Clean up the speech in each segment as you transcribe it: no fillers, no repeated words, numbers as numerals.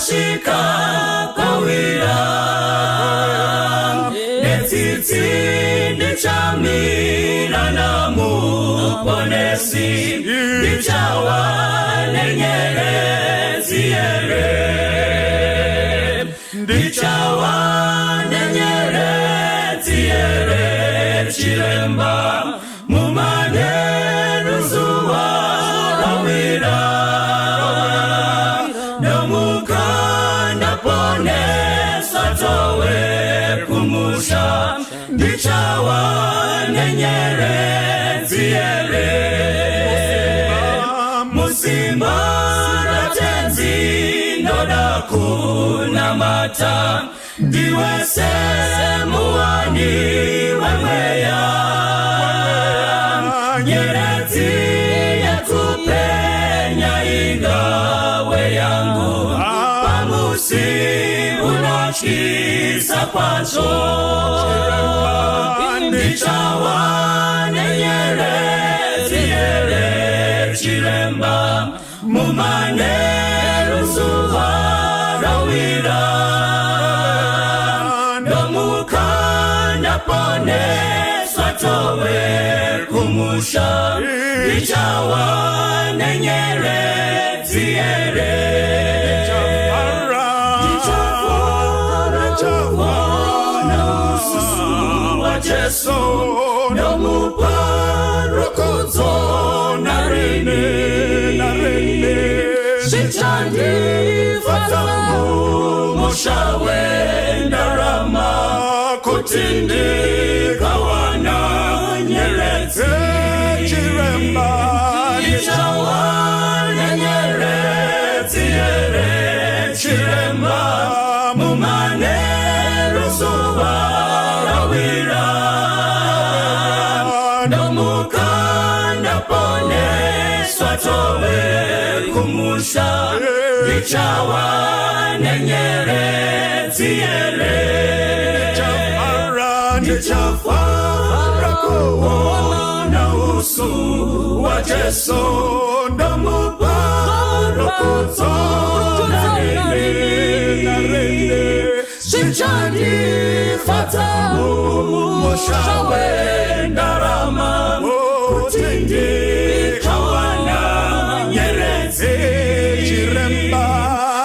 Ndasvika kwawira netsitsi, ndichamira naMuponesi, ndichawa nenyeredzi here, ndichawa nenyeredzi here, chiremba, mumanheru zuva rawira, ndomuka ndaponeswa towe kumusha, ndichawa nenyeredzi here, musimba raTenzi ndoda kunamata, ndiwe semuwani wemweya, nyeredzi yekupenya ingawe yangu pamusi unotyisa kwazvo, ndichawa nenyeredzi here, chiremba, mumanheru zuva rawira, ndomuka ndaponeswa towe kumusha, ndichawa nenyeredzi here, ndichafara kuona uso waJesu, ndomupa rukudzo narini, zvichandifadza mumusha wendarama kuti ndikawana nyeredzi, Chiremba. Ndichawana nyeredzi here, chiremba, mumanheru zuva rawira, ndomuka ndaponeswa towe kumusha, ndichawa nenyeredzi here, ndichafara kuona uso waJesu, ndomupa rukudzo narini, zvichandifadza mumusha wendarama kuti ndikawana nyeredzi, Chiremba.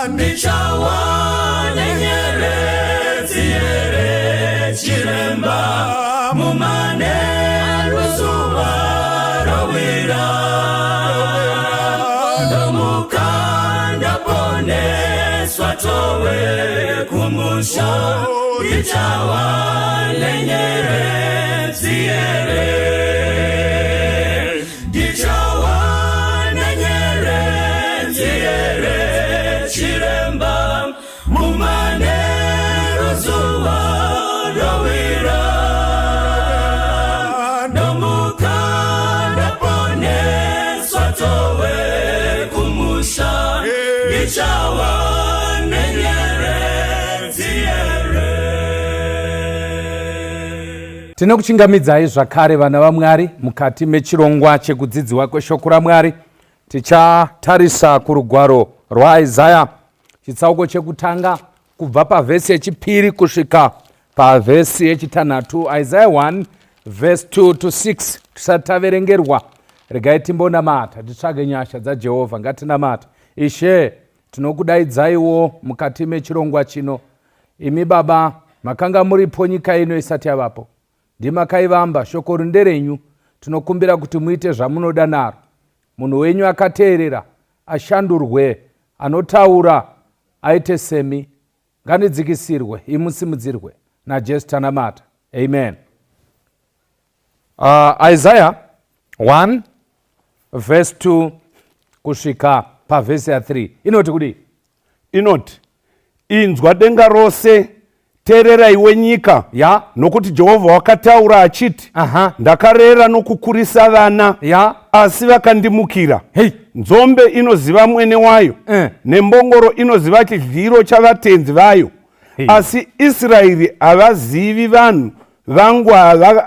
Ndichawana nyeredzi here, chiremba, mumanheru zuva rawira, ndomuka ndaponeswa towe kumusha, ndichawa nenyeredzi here, ndichawa nenyeredzi here, chiremba, mumanheru zuva rawira, ndomuka ndaponeswa towe kumusha, ndichawa nenyeredzi here. Tinokuchingamidzai zvakare, vana vaMwari, mukati mechirongwa chekudzidziwa kweshoko raMwari. Tichatarisa kurugwaro rwaIsaya, chitsauko chekutanga, kubva pavhesi yechipiri kusvika pavhesi yechitanhatu. Isaya 1 vhesi 2 to 6. Tisati taverengerwa, regai timbonamata, titsvage nyasha dzaJehovha. Ngatinamata. Ishe, tinokudaidzaiwo mukati mechirongwa chino. Imi Baba makanga muripo nyika ino isati yavapo, ndimakaivamba. Shoko rinderenyu. Tinokumbira kuti muite zvamunoda naro. Munhu wenyu akateerera ashandurwe, anotaura aite semi. Ngandidzikisirwe, imusimudzirwe. NaJesu tanamata, amen. Isaiah 1 verse 2 kusvika pavhesi ya3 inoti kudii? Inoti, "Inzwa, denga rose, teerera, iwe nyika, nokuti Jehovha wakataura achiti, Ndakarera nokukurisa vana, asi vakandimukira. Nzombe inoziva mwene wayo, nembongoro inoziva chidyiro chavatenzi vayo, asi Israeri havazivi, vanhu vangu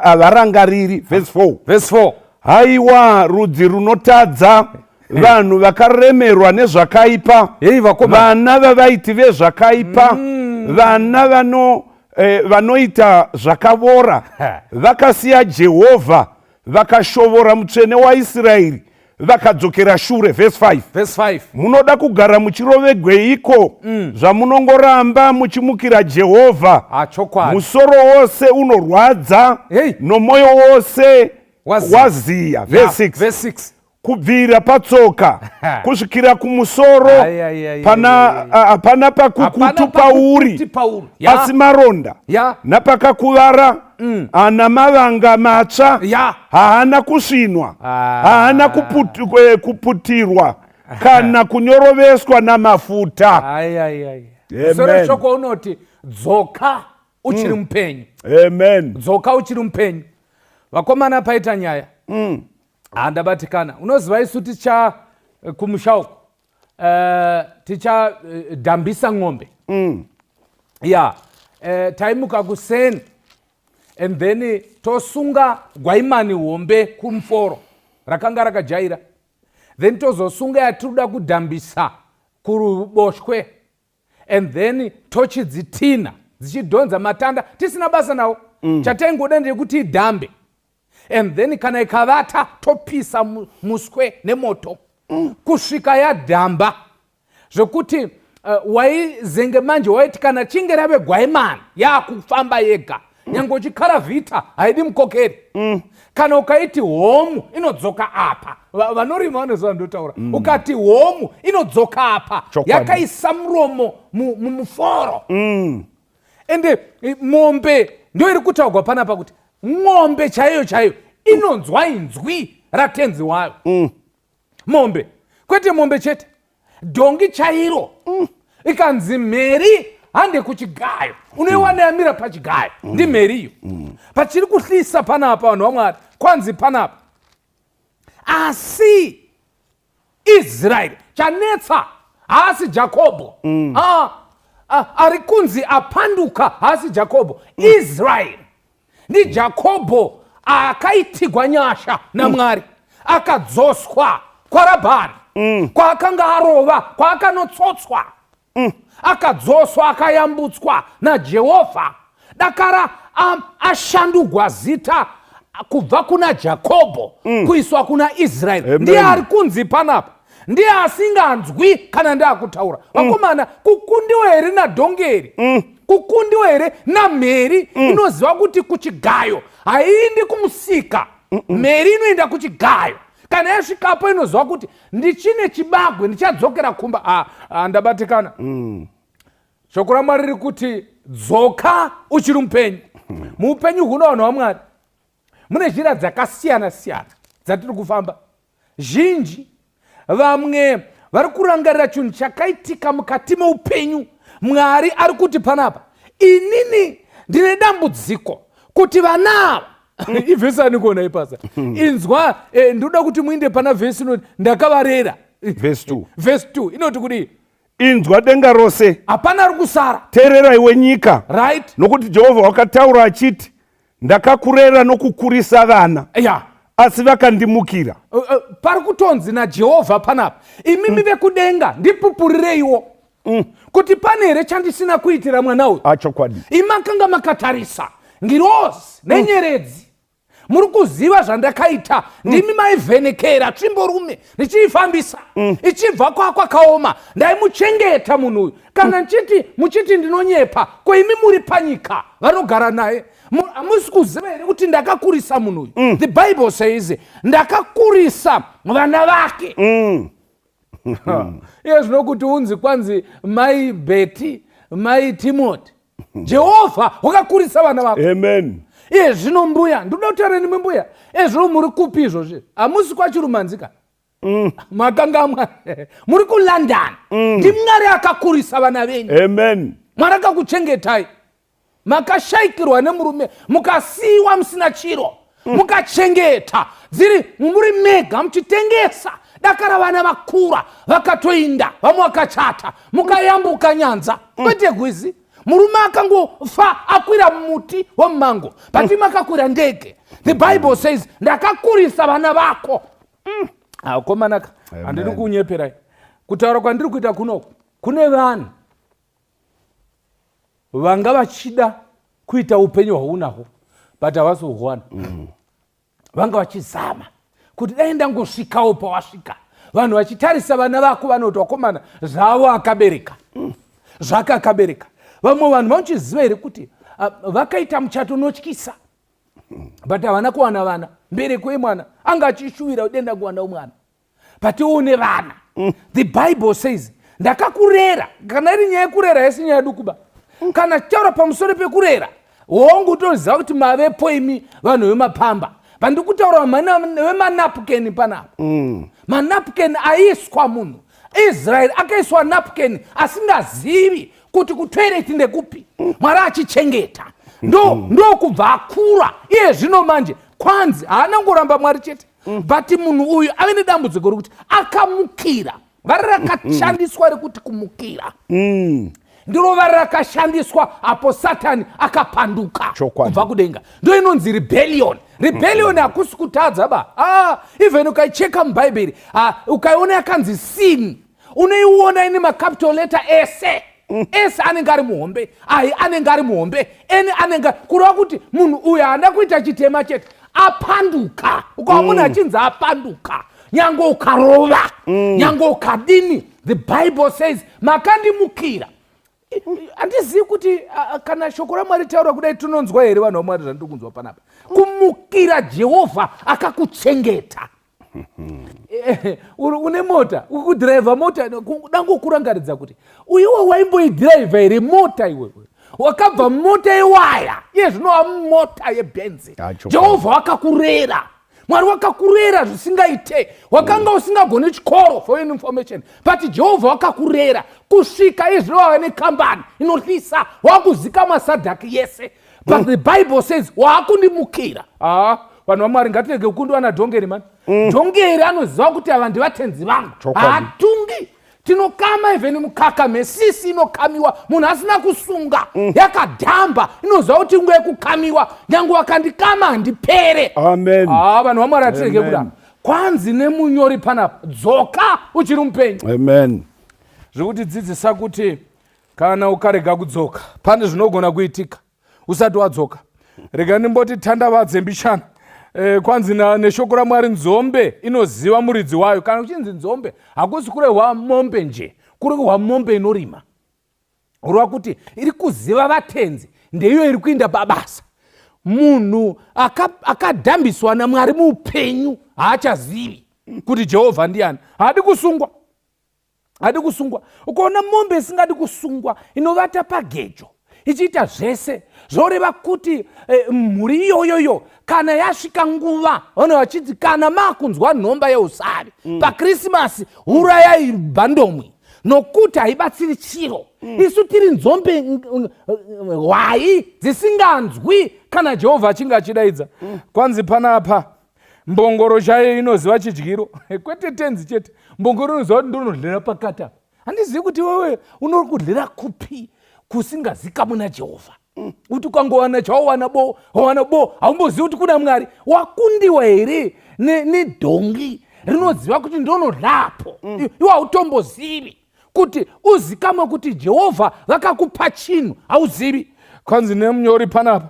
havarangariri." Vhesi 4. Vhesi 4. "Haiwa, rudzi runotadza. Vanhu vakaremerwa nezvakaipa. Hey, vakomana. Vana vavaiti vezvakaipa. Vana vano vanoita zvakavora. Vakasiya Jehovha, vakashovora Mutsvene waIsraeri, vakadzokera shure. Verse 5. Verse 5. Munoda kugara muchirovegweiko zvamunongoramba muchimukira Jehovha? Chokwadi. Musoro wose unorwadza Hey. nomwoyo wose Waziya. waziya. Verse 6. Verse 6. Kubvira patsoka kusvikira kumusoro, Ai, ai, ai, pana ai, ai. hapana pakukutu Hapana pauri, pakukuti pauri. Ya. asi maronda Ya. napakakuvara, ana mavanga matsva, Ya. haana kusvinwa, Ah. haana kuputirwa kana kunyoroveswa namafuta. Ai, ai, ai. Amen. Musoro weshoko unoti dzoka uchiri mupenyu. Amen. Dzoka uchiri mupenyu. Vakomana, paita nyaya. Handabatikana. Unoziva isu ticha kumusha uko ticha dhambisa ng'ombe. Ya, taimuka kuseni and then tosunga gwaimani hombe kumuforo rakanga rakajaira, then tozosunga yatinoda kudhambisa kuruboshwe, and then tochidzitina dzichidhonza matanda tisina basa nawo. Chataingoda ndeyekuti idhambe, and then kana ikavata topisa muswe nemoto kusvika yadhamba, zvekuti waizenge manje waiti kana chinge rave gwaimani yaakufamba yega, nyange uchikaravhita haidi mukokeri. Kana ukaiti homu inodzoka apa. Vanorima vanoziva ndotaura. Ukati homu inodzoka apa. Chokwadi. Yakaisa muromo mumuforo. Ende mombe ndo iri kutaurwa panapa kuti ng'ombe chaiyo chaiyo inonzwa inzwi ratenzi wayo. Mombe, kwete mombe chete, dhongi chairo. Ikanzi mheri hande kuchigayo, unoiwana yamira pachigayo. Ndimheri iyo pachiri kuhlisa panapa, vanhu vaMwari. Kwanzi panapa, asi Israeri chanetsa haasi Jakobho. Ah, ah, ari kunzi apanduka haasi Jakobho. Israeri ndiJakobho akaitigwa nyasha naMwari, akadzoswa kwaRabhani kwaakanga arova, kwaakanotsotswa, akadzoswa, akayambutswa naJehovha. Dakara ashandugwa zita kubva kuna Jakobho kuiswa kuna Israeri. Amen. Ndiye ari kunzi panapa ndiye asinganzwi kana ndaakutaura. Vakomana, kukundiwa here nadhongeri? Kukundiwa here namheri inoziva kuti kuchigayo haiendi kumusika? Mheri inoenda kuchigayo, kana yasvikapo inoziva kuti ndichine chibagwe, ndichadzokera kumba. Ah, ah, ndabatikana. Shoko raMwari riri kuti dzoka uchiri mupenyu. Muupenyu huno, vanhu vaMwari, mune nzira dzakasiyana siyana dzatiri kufamba zhinji. Vamwe vari kurangarira chinhu chakaitika mukati meupenyu. Mwari ari kuti panapa, inini ndine dambudziko kuti vana ava, ivhesi ani kuona ipasa inzwa, ndoda kuti muinde pana vhesi inoti ndakavarera. Verse 2. Vhesi 2 inoti kudii? Inzwa denga rose. Hapana ari kusara. Teerera iwe nyika. Right. Nokuti Jehovha wakataura achiti, ndakakurera nokukurisa vana, asi vakandimukira. Pari kutonzi naJehovha panapa, imimi vekudenga, ndipupurireiwo kuti pane here chandisina kuitira mwana uyu. Achokwadi. Imakanga makatarisa ngirozi nenyeredzi, muri kuziva zvandakaita. Ndimi maivhenekera tsvimborume ndichiifambisa ichibva kwakwakaoma. Ndaimuchengeta munhu uyu. Kana nchiti muchiti ndinonyepa, ko imi muri panyika vanogara naye, hamusi kuziva here kuti ndakakurisa munhu uyu? The Bible says ndakakurisa vana vake. Iye zvino kuti unzi kwanzi mai Beti, mai Timoti, Jehovha wakakurisa vana vako. Amen. Iye zvino mbuya, ndoda kutaura nemwe mbuya. Iye zvino muri kupi izvozvi? Hamusi kwachirumanzika, makangamwa, muri kuLondon. NdiMwari akakurisa vana venyu. Amen. Mwari akakuchengetai. Makashayikirwa nemurume, mukasiyiwa musina chiro, mukachengeta dziri muri mega muchitengesa. Dakara vana vakura, vakatoinda, vamwe vakachata, mukayambuka nyanza, kwete gwizi. Murume akangofa akwira muti wemumango, but makakwira ndege. The Bible says ndakakurisa vana vako. Akomanaka. Handidi kunyeperai. Kutaura kwandiri kuita kunoku kune vanhu vanga vachida kuita upenyu hwaunahwo, but havasi kuhuwana. Vanga vachizama kuti dai ndangosvikawo pawasvika. Vanhu vachitarisa vana vako vanoti, "Vakomana, zvavo akabereka, zvake akabereka." Vamwe vanhu vanochiziva here kuti vakaita muchato unotyisa, but havana kuwana vana? Mbereko yemwana anga achishuvira denda kuwanawo mwana, but une vana. The Bible says, "Ndakakurera." Kana iri nyaya yekurera, yesi nyaya dukuba. Kana tichitaura pamusoro pekurera, hongu, toziva kuti mavepo imi vanhu vemapamba. Pandiri kutaura vemanapukeni panapa, manapukeni aiswa munhu Israeri akaiswa napukeni asingazivi kuti kutoilet ndekupi, Mwari achichengeta, ndo kubva akura. Iye zvino manje kwanzi haana ngoramba Mwari chete, but munhu uyu ave nedambudziko rekuti akamukira. Vari rakashandiswa rekuti kumukira ndiro vari rakashandiswa apo Satani akapanduka kubva kudenga. Ndo inonzi rebellion. Rebellion hakusi kutadza ba. Even ukaicheka muBhaibheri, ukaiona yakanzi sin, unoiona ine macapital letter ese ese anenge ari muhombe, ai anenge ari muhombe, ene anenge kureva kuti munhu uyu haana kuita chitema chete, apanduka. Ukava munhu achinzi apanduka, nyange ukarova, nyange ukadini, the Bible says, "Makandimukira." Handizivi kuti kana shoko raMwari taura kudai tinonzwa here, vanhu vaMwari, zvandiri kunzwa panapa? Kumukira Jehovha akakuchengeta. Une mota, uri kudhiraivha mota, dangokurangaridza kuti uiwe waimboidhiraivha here mota iwewe? Wakabva mota yewaya, iye zvino mota yeBenz. Jehovha wakakurera, Mwari wakakurera zvisingaite. Wakanga usingagoni chikoro, for your information, but Jehovha wakakurera kusvika izvino wava nekambani inohlisa, wakuzikamwa SADC yese, but the Bible says, "Waakundimukira." Ah, vanhu vaMwari, ngatirege kukundiwa nadhongeri mani. Dhongeri anoziva kuti ava ndivatenzi vangu. Haatungi. Tinokama even mukaka, mesisi inokamiwa munhu asina kusunga, yakadhamba, inoziva kuti nguva yekukamiwa, nyange wakandikama handipere. Amen. Ah, vanhu vaMwari, hatirege kudaro. Kwanzi nemunyori panapa, "Dzoka uchiri mupenyu." Amen. Zvekutidzidzisa kuti kana ukarega kudzoka, pane zvinogona kuitika usati wadzoka. Rega ndimboti tandavadze mbichana. Kwanzi neshoko raMwari, nzombe inoziva muridzi wayo. Kana kuchinzi nzombe, hakusi kurehwa mombe nje, kurehwa mombe inorima, kureva kuti iri kuziva vatenzi, ndeiyo iri kuinda pabasa. Munhu akadhambiswa naMwari muupenyu haachazivi kuti Jehovha ndiani, haadi kusungwa, haadi kusungwa. Ukaona mombe isingadi kusungwa, inovata pagejo ichiita zvese, zvoreva kuti mhuri iyoyoyo kana yasvika nguva, vanhu vachiti kana maakunzwa nhomba yeusavi paKrisimasi, urayai bhandomwi, nokuti haibatsiri chiro. Isu tiri nzombe, hwai dzisinganzwi kana Jehovha achinge achidaidza. Kwanzi panapa, mbongoro chaiyo inoziva chidyiro, kwete tenzi chete. Mbongoro inoziva kuti ndonodlera pakati apa. Handizivi kuti wewe unori kudlera kupi kusingazikamwe naJehovha, kuti ukangowana chawawana bo, wawana bo, haumbozivi kuti kuna Mwari. Wakundiwa here nedhongi rinoziva kuti ndonodlapo? Iwe hautombozivi kuti uzikamwe kuti Jehovha vakakupa chinhu, hauzivi. Kwanzi nemunyori panapa,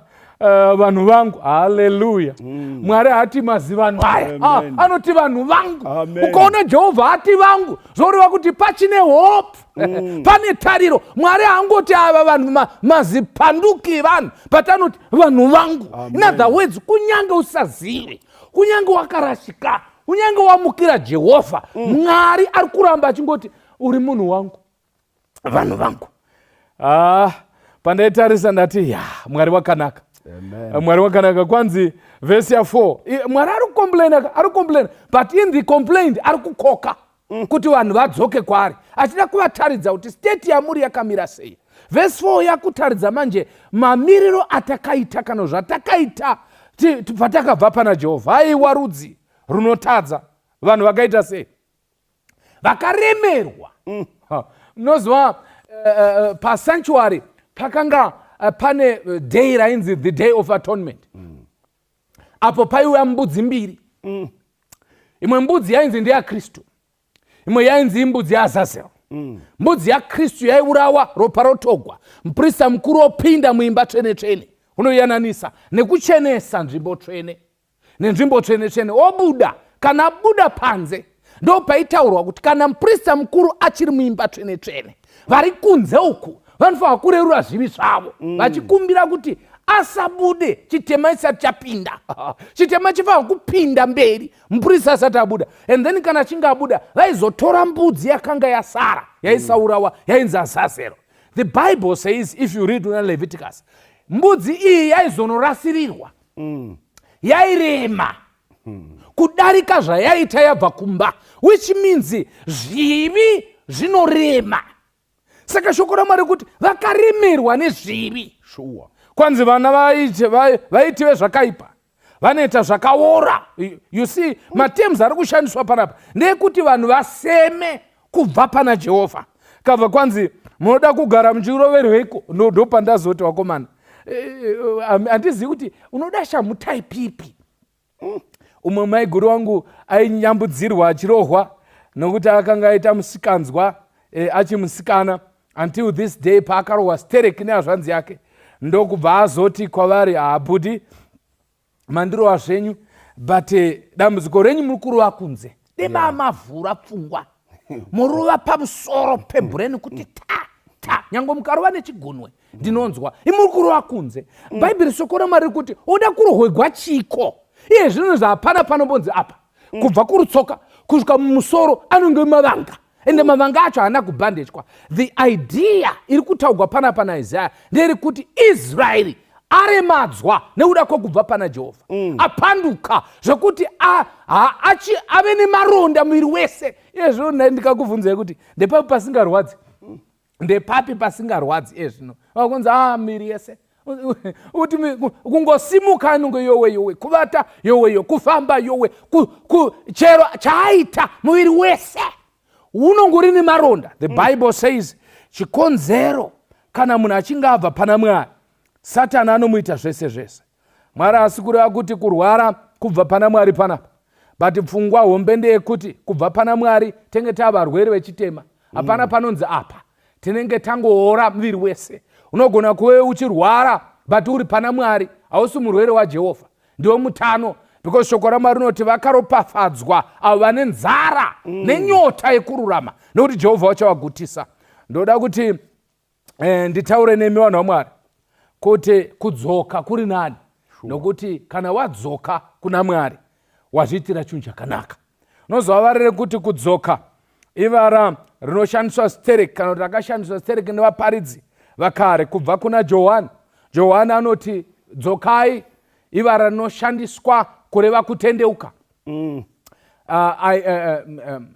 vanhu vangu. Haleluya! Mwari haati mazivanhu aya. Anoti vanhu vangu. Ukaona Jehovha ati vangu, zvoreva kuti pachine hope, pane tariro. Mwari haangoti ava vanhu mazipanduki evanhu, but anoti vanhu vangu. In other words, kunyange usazivi, kunyange wakarashika, kunyange wamukira Jehovha, Mwari ari kuramba achingoti, "Uri munhu wangu, vanhu vangu." Ah, pandaitarisa ndati, ya, Mwari wakanaka. Mwari wakanaka. Kwanzi vhesi ya4, Mwari ari kucomplaina, ari kucomplaina, but in the complaint ari kukoka kuti vanhu vadzoke kwaari, achida kuvataridza kuti state yamuri yakamira sei. Vhesi 4 yakutaridza manje mamiriro atakaita, kana zvatakaita patakabva pana Jehovha. Aiwa, rudzi runotadza, vanhu vakaita sei, vakaremerwa. Unoziva, pasanctuary pakanga pane day rainzi the Day of Atonement. Apo paiuya mbudzi mbiri. Imwe mbudzi yainzi ndeyaKristu. Imwe yainzi imbudzi yaAzazel. Mbudzi yaKristu yaiurawa, ropa rotogwa, muprista mukuru opinda muimba tsvene tsvene, unoyananisa nekuchenesa nzvimbo tsvene nenzvimbo tsvene tsvene, obuda. Kana abuda panze, ndo paitaurwa kuti kana muprista mukuru achiri muimba tsvene tsvene, vari kunze uku vanofanira kurerura zvivi zvavo, vachikumbira kuti asabude chitema isati chapinda. Chitema chifanira kupinda mberi mupurisa asati abuda. And then kana achinge abuda, vaizotora mbudzi yakanga yasara yaisaurawa, yainzi Azazero. The Bible says, if you read una Leviticus, mbudzi iyi yaizonorasirirwa, yairema kudarika zvayaita yabva kumba, which means zvivi zvinorema. Saka shoko raMwari kuti vakaremerwa nezvivi. Kwanzi vana vaiti vezvakaipa vanoita zvakaora. You see, materms ari kushandiswa panapa ndeyekuti vanhu vaseme kubva pana Jehovha. Kabva kwanzi munoda kugara muchiroverweiko? Ndopandazoti vakomana, handizivi kuti unoda shamhu type ipi. Umwe maiguru wangu ainyambudzirwa achirohwa nokuti akanga aita musikanzwa achimusikana until this day paakarohwa sterek nehazvanzi yake, ndokubva azoti kwavari, "Habhudhi, mandirova zvenyu, but dambudziko renyu muri kurova kunze, dema mavhura pfungwa, murova pamusoro pebrain kuti ta ta, nyange mukarova nechigunwe ndinonzwa, imuri kurova kunze." Bhaibheri, shoko raMwari riri kuti uda kurohwegwa chiko? Iye zvino zvahapana panombonzi apa, kubva kurutsoka kusvika mumusoro anonge mavanga, ende mavanga acho haana kubhandechwa. The idea iri kutaurwa panapa naIsaya ndeyeri kuti Israeri aremadzwa nekuda kwekubva pana Jehovha, apanduka zvekuti ave nemaronda muviri wese. Iye zvino ndikakubvunzai kuti ndepapi pasingarwadzi, ndepapi pasingarwadzi? Iye zvino vakunzi a miri yese, kuti kungosimuka anonge yowe yowe, kuvata yowe yowe, kufamba yowe, chero chaaita muviri wese unonge uri nemaronda. The Bible says chikonzero, kana munhu achinge abva pana Mwari, Satani anomuita zvese zvese. Mwari asi kureva kuti kurwara kubva pana Mwari panapa, but pfungwa hombe ndeyekuti kubva pana Mwari tenge tava varwere vechitema. Hapana panonzi apa, tinenge tangoora muviri wese. Unogona kuve uchirwara but uri pana Mwari, hausi murwere waJehovha, ndiwe mutano, because shoko raMwari rinoti vakaropafadzwa avo vane nzara nenyota yekururama, nekuti Jehovha vachavagutisa. Ndoda kuti nditaure nemi vanhu vaMwari kuti kudzoka kuri nani, nokuti kana wadzoka kuna Mwari wazviitira chinhu chakanaka. Unozova varere kuti kudzoka ivara rinoshandiswa sterek, kana kuti rakashandiswa sterek nevaparidzi vakare kubva kuna Johani. Johani anoti dzokai ivara rinoshandiswa kureva kutendeuka.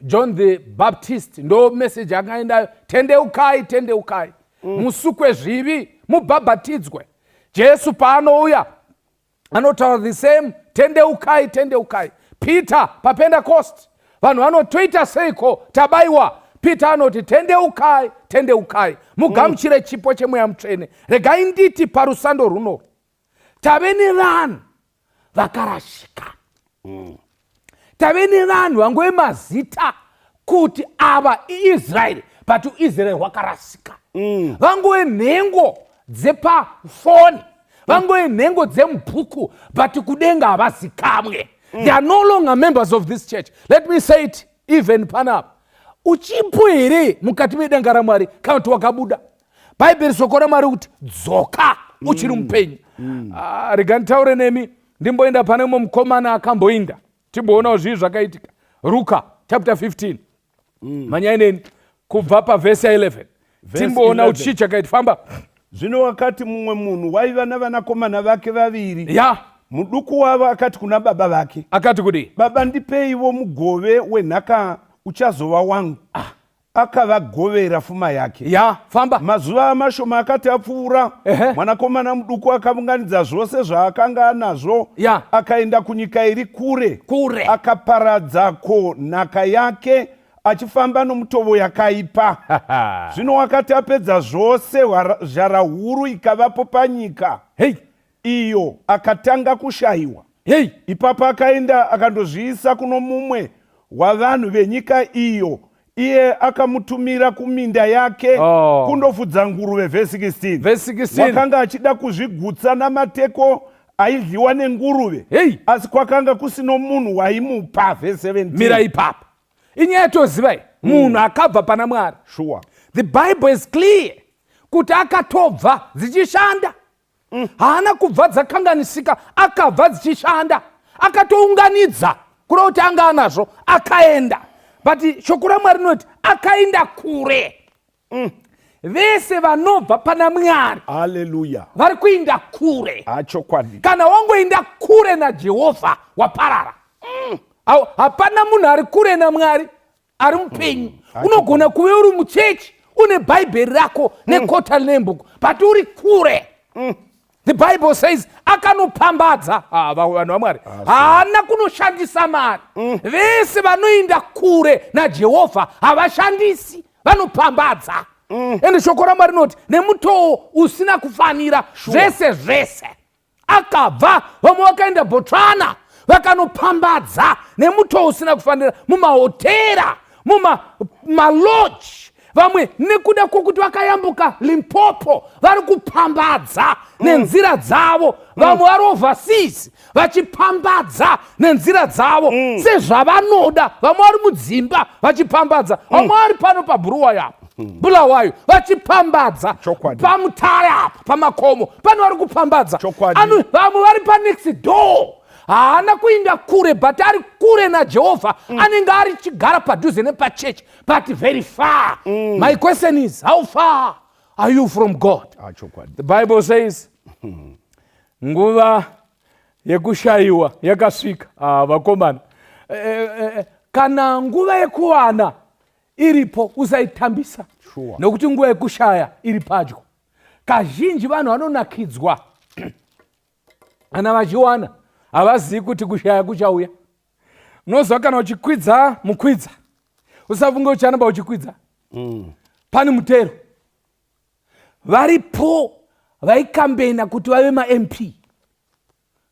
John the Baptist ndo message akaendayo, "Tendeukai, tendeukai, musukwe zvivi, mubhabhatidzwe." Jesu paanouya anotaura the same, "Tendeukai, tendeukai." Peter paPentecost, vanhu vanotoita seiko, tabayiwa. Peter anoti, "Tendeukai, tendeukai, mugamuchire chipo chemweya mutsvene." Regai nditi parusando runo tave nevanhu vakarashika, tave nevanhu vangove mazita kuti ava iIsraeri, but Israeri hwakarasika. Vangove nhengo dzepafoni, vangove nhengo dzemubhuku, but kudenga havazikamwe. They are no longer members of this church. Let me say it even panapa, uchipo here mukati medenga raMwari kana kuti wakabuda? Bhaibheri, shoko raMwari kuti dzoka uchiri mupenyu. Ah, rega nditaure nemi, ndimboenda pane mumwe mukomana akamboinda, timboonawo zvii zvakaitika. Ruka chapter 15, manyai neni kubva pavhesi ya11, timboona kuti 11. chii chakaita. Famba. Zvino wakati mumwe munhu waiva navanakomana vake vaviri. Muduku wavo akati kuna baba vake, Akati kudii? "Baba, ndipeiwo mugove wenhaka uchazova wangu." Akavagovera fuma yake. Ya, famba. Mazuva mashoma akati apfuura, mwanakomana muduku akaunganidza zvose zvaakanga anazvo, akaenda kunyika iri kure, Kure. akaparadzako nhaka yake achifamba nomutovo yakaipa. Zvino wakati apedza zvose, zhara huru ikavapo panyika iyo, akatanga kushayiwa. Ipapo akaenda akandozviisa kuno mumwe wavanhu venyika iyo. Iye akamutumira kuminda yake oh. kundofudza nguruve. Vhesi 16. Vhesi 16. Wakanga achida kuzvigutsa namateko aidyiwa nenguruve. Hey. Asi kwakanga kusino munhu waimupa. Vhesi 17. Mira ipapa. Inyaya toziva iyi. Munhu akabva pana Mwari. Sure. The Bible is clear kuti akatobva dzichishanda. Haana kubva dzakanganisika, akabva dzichishanda, akatounganidza kureva kuti anga anazvo, akaenda. But shoko raMwari rinoti akaenda kure. Vese vanobva pana Mwari, haleluya, vari kuinda kure. Hachokwadi. Kana wangoinda kure naJehovha waparara. Hapana munhu ari kure naMwari ari mupenyu. Unogona kuve uri muchechi une bhaibheri rako nekota nembuku, but uri kure. The Bible says akanopambadza. Vanhu vaMwari haana kunoshandisa mari. Vese vanoinda kure naJehovha havashandisi, vanopambadza. Ende shoko raMwari rinoti nemutoo usina kufanira. Zvese zvese akabva, vamwe vakaenda Botswana vakanopambadza nemutoo usina kufanira mumahotera, mumaloji. Vamwe nekuda kwokuti vakayambuka Limpopo vari kupambadza nenzira dzavo. Vamwe vari overseas vachipambadza nenzira dzavo sezvavanoda. Vamwe vari mudzimba vachipambadza, vamwe vari pano paBhuruwayo apa, Bulawayo, vachipambadza. Pamutare apa, pamakomo pano vari kupambadza. Vamwe vari panext door. Haana kuinda kure, but ari kure naJehovha. Anenge ari chigara padhuze nepachechi, but very far. My question is, how far are you from God? Chokwadi. The Bible says nguva yekushayiwa yakasvika. Vakomana, kana nguva yekuwana iripo usaitambisa, nokuti nguva yekushaya iri padyo. Kazhinji vanhu vanonakidzwa kana vachiwana, havazivi kuti kushaya kuchauya. Unoziva, kana uchikwidza mukwidza, usafunge ucharamba uchikwidza. Pane mutero. Varipo vaikambena kuti vave maMP,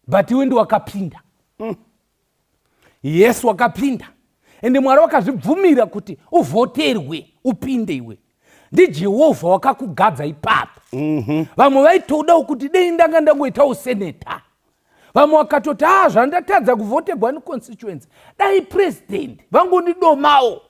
but iwe ndi wakapinda. Yes, wakapinda, ende Mwari wakazvibvumira kuti uvhoterwe upinde. Iwe ndiJehovha wakakugadza ipapo. Vamwe vaitodawo kuti dei ndanga ndangoitawo seneta. Vamwe vakatoti, a zvandatadza kuvhotegwa neconstituency, dai president vangondidomawo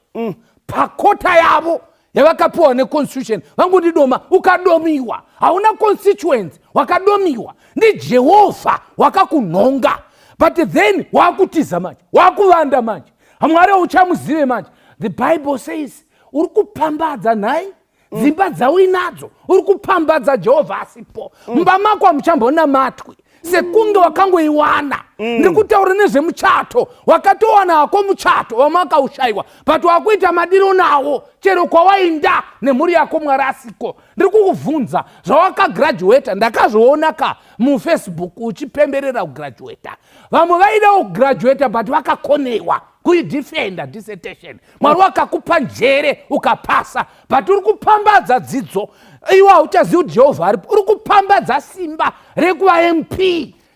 pakota yavo yavakapiwa neconstitution, vangondidoma. Ukadomiwa, hauna constituency, wakadomiwa ndiJehovha, wakakunhonga. But then wakutiza manje, wakuvanda manje, Mwari hauchamuzive manje. The Bible says uri kupambadza nhai dzimba dzauinadzo, uri kupambadza Jehovha asipo. Mumba mako hamuchambonamatwi sekunge wakangoiwana. Ndiri kutaura nezvemuchato. Wakatowana hako muchato, vamwe vakaushayiwa, but wakuita madiro nawo chero kwawainda nemhuri yako, Mwari asiko. Ndiri kukubvunza, zvawakagraduata, ndakazviona ka muFacebook uchipemberera kugraduata. Vamwe vaidawo kugraduata, but vakakonewa kuidefenda dissertation. Mwari wakakupa njere ukapasa, but uri kupambadza dzidzo, iwe hauchazivi kuti Jehovha aripo. Uri kupambadza simba rekuva MP,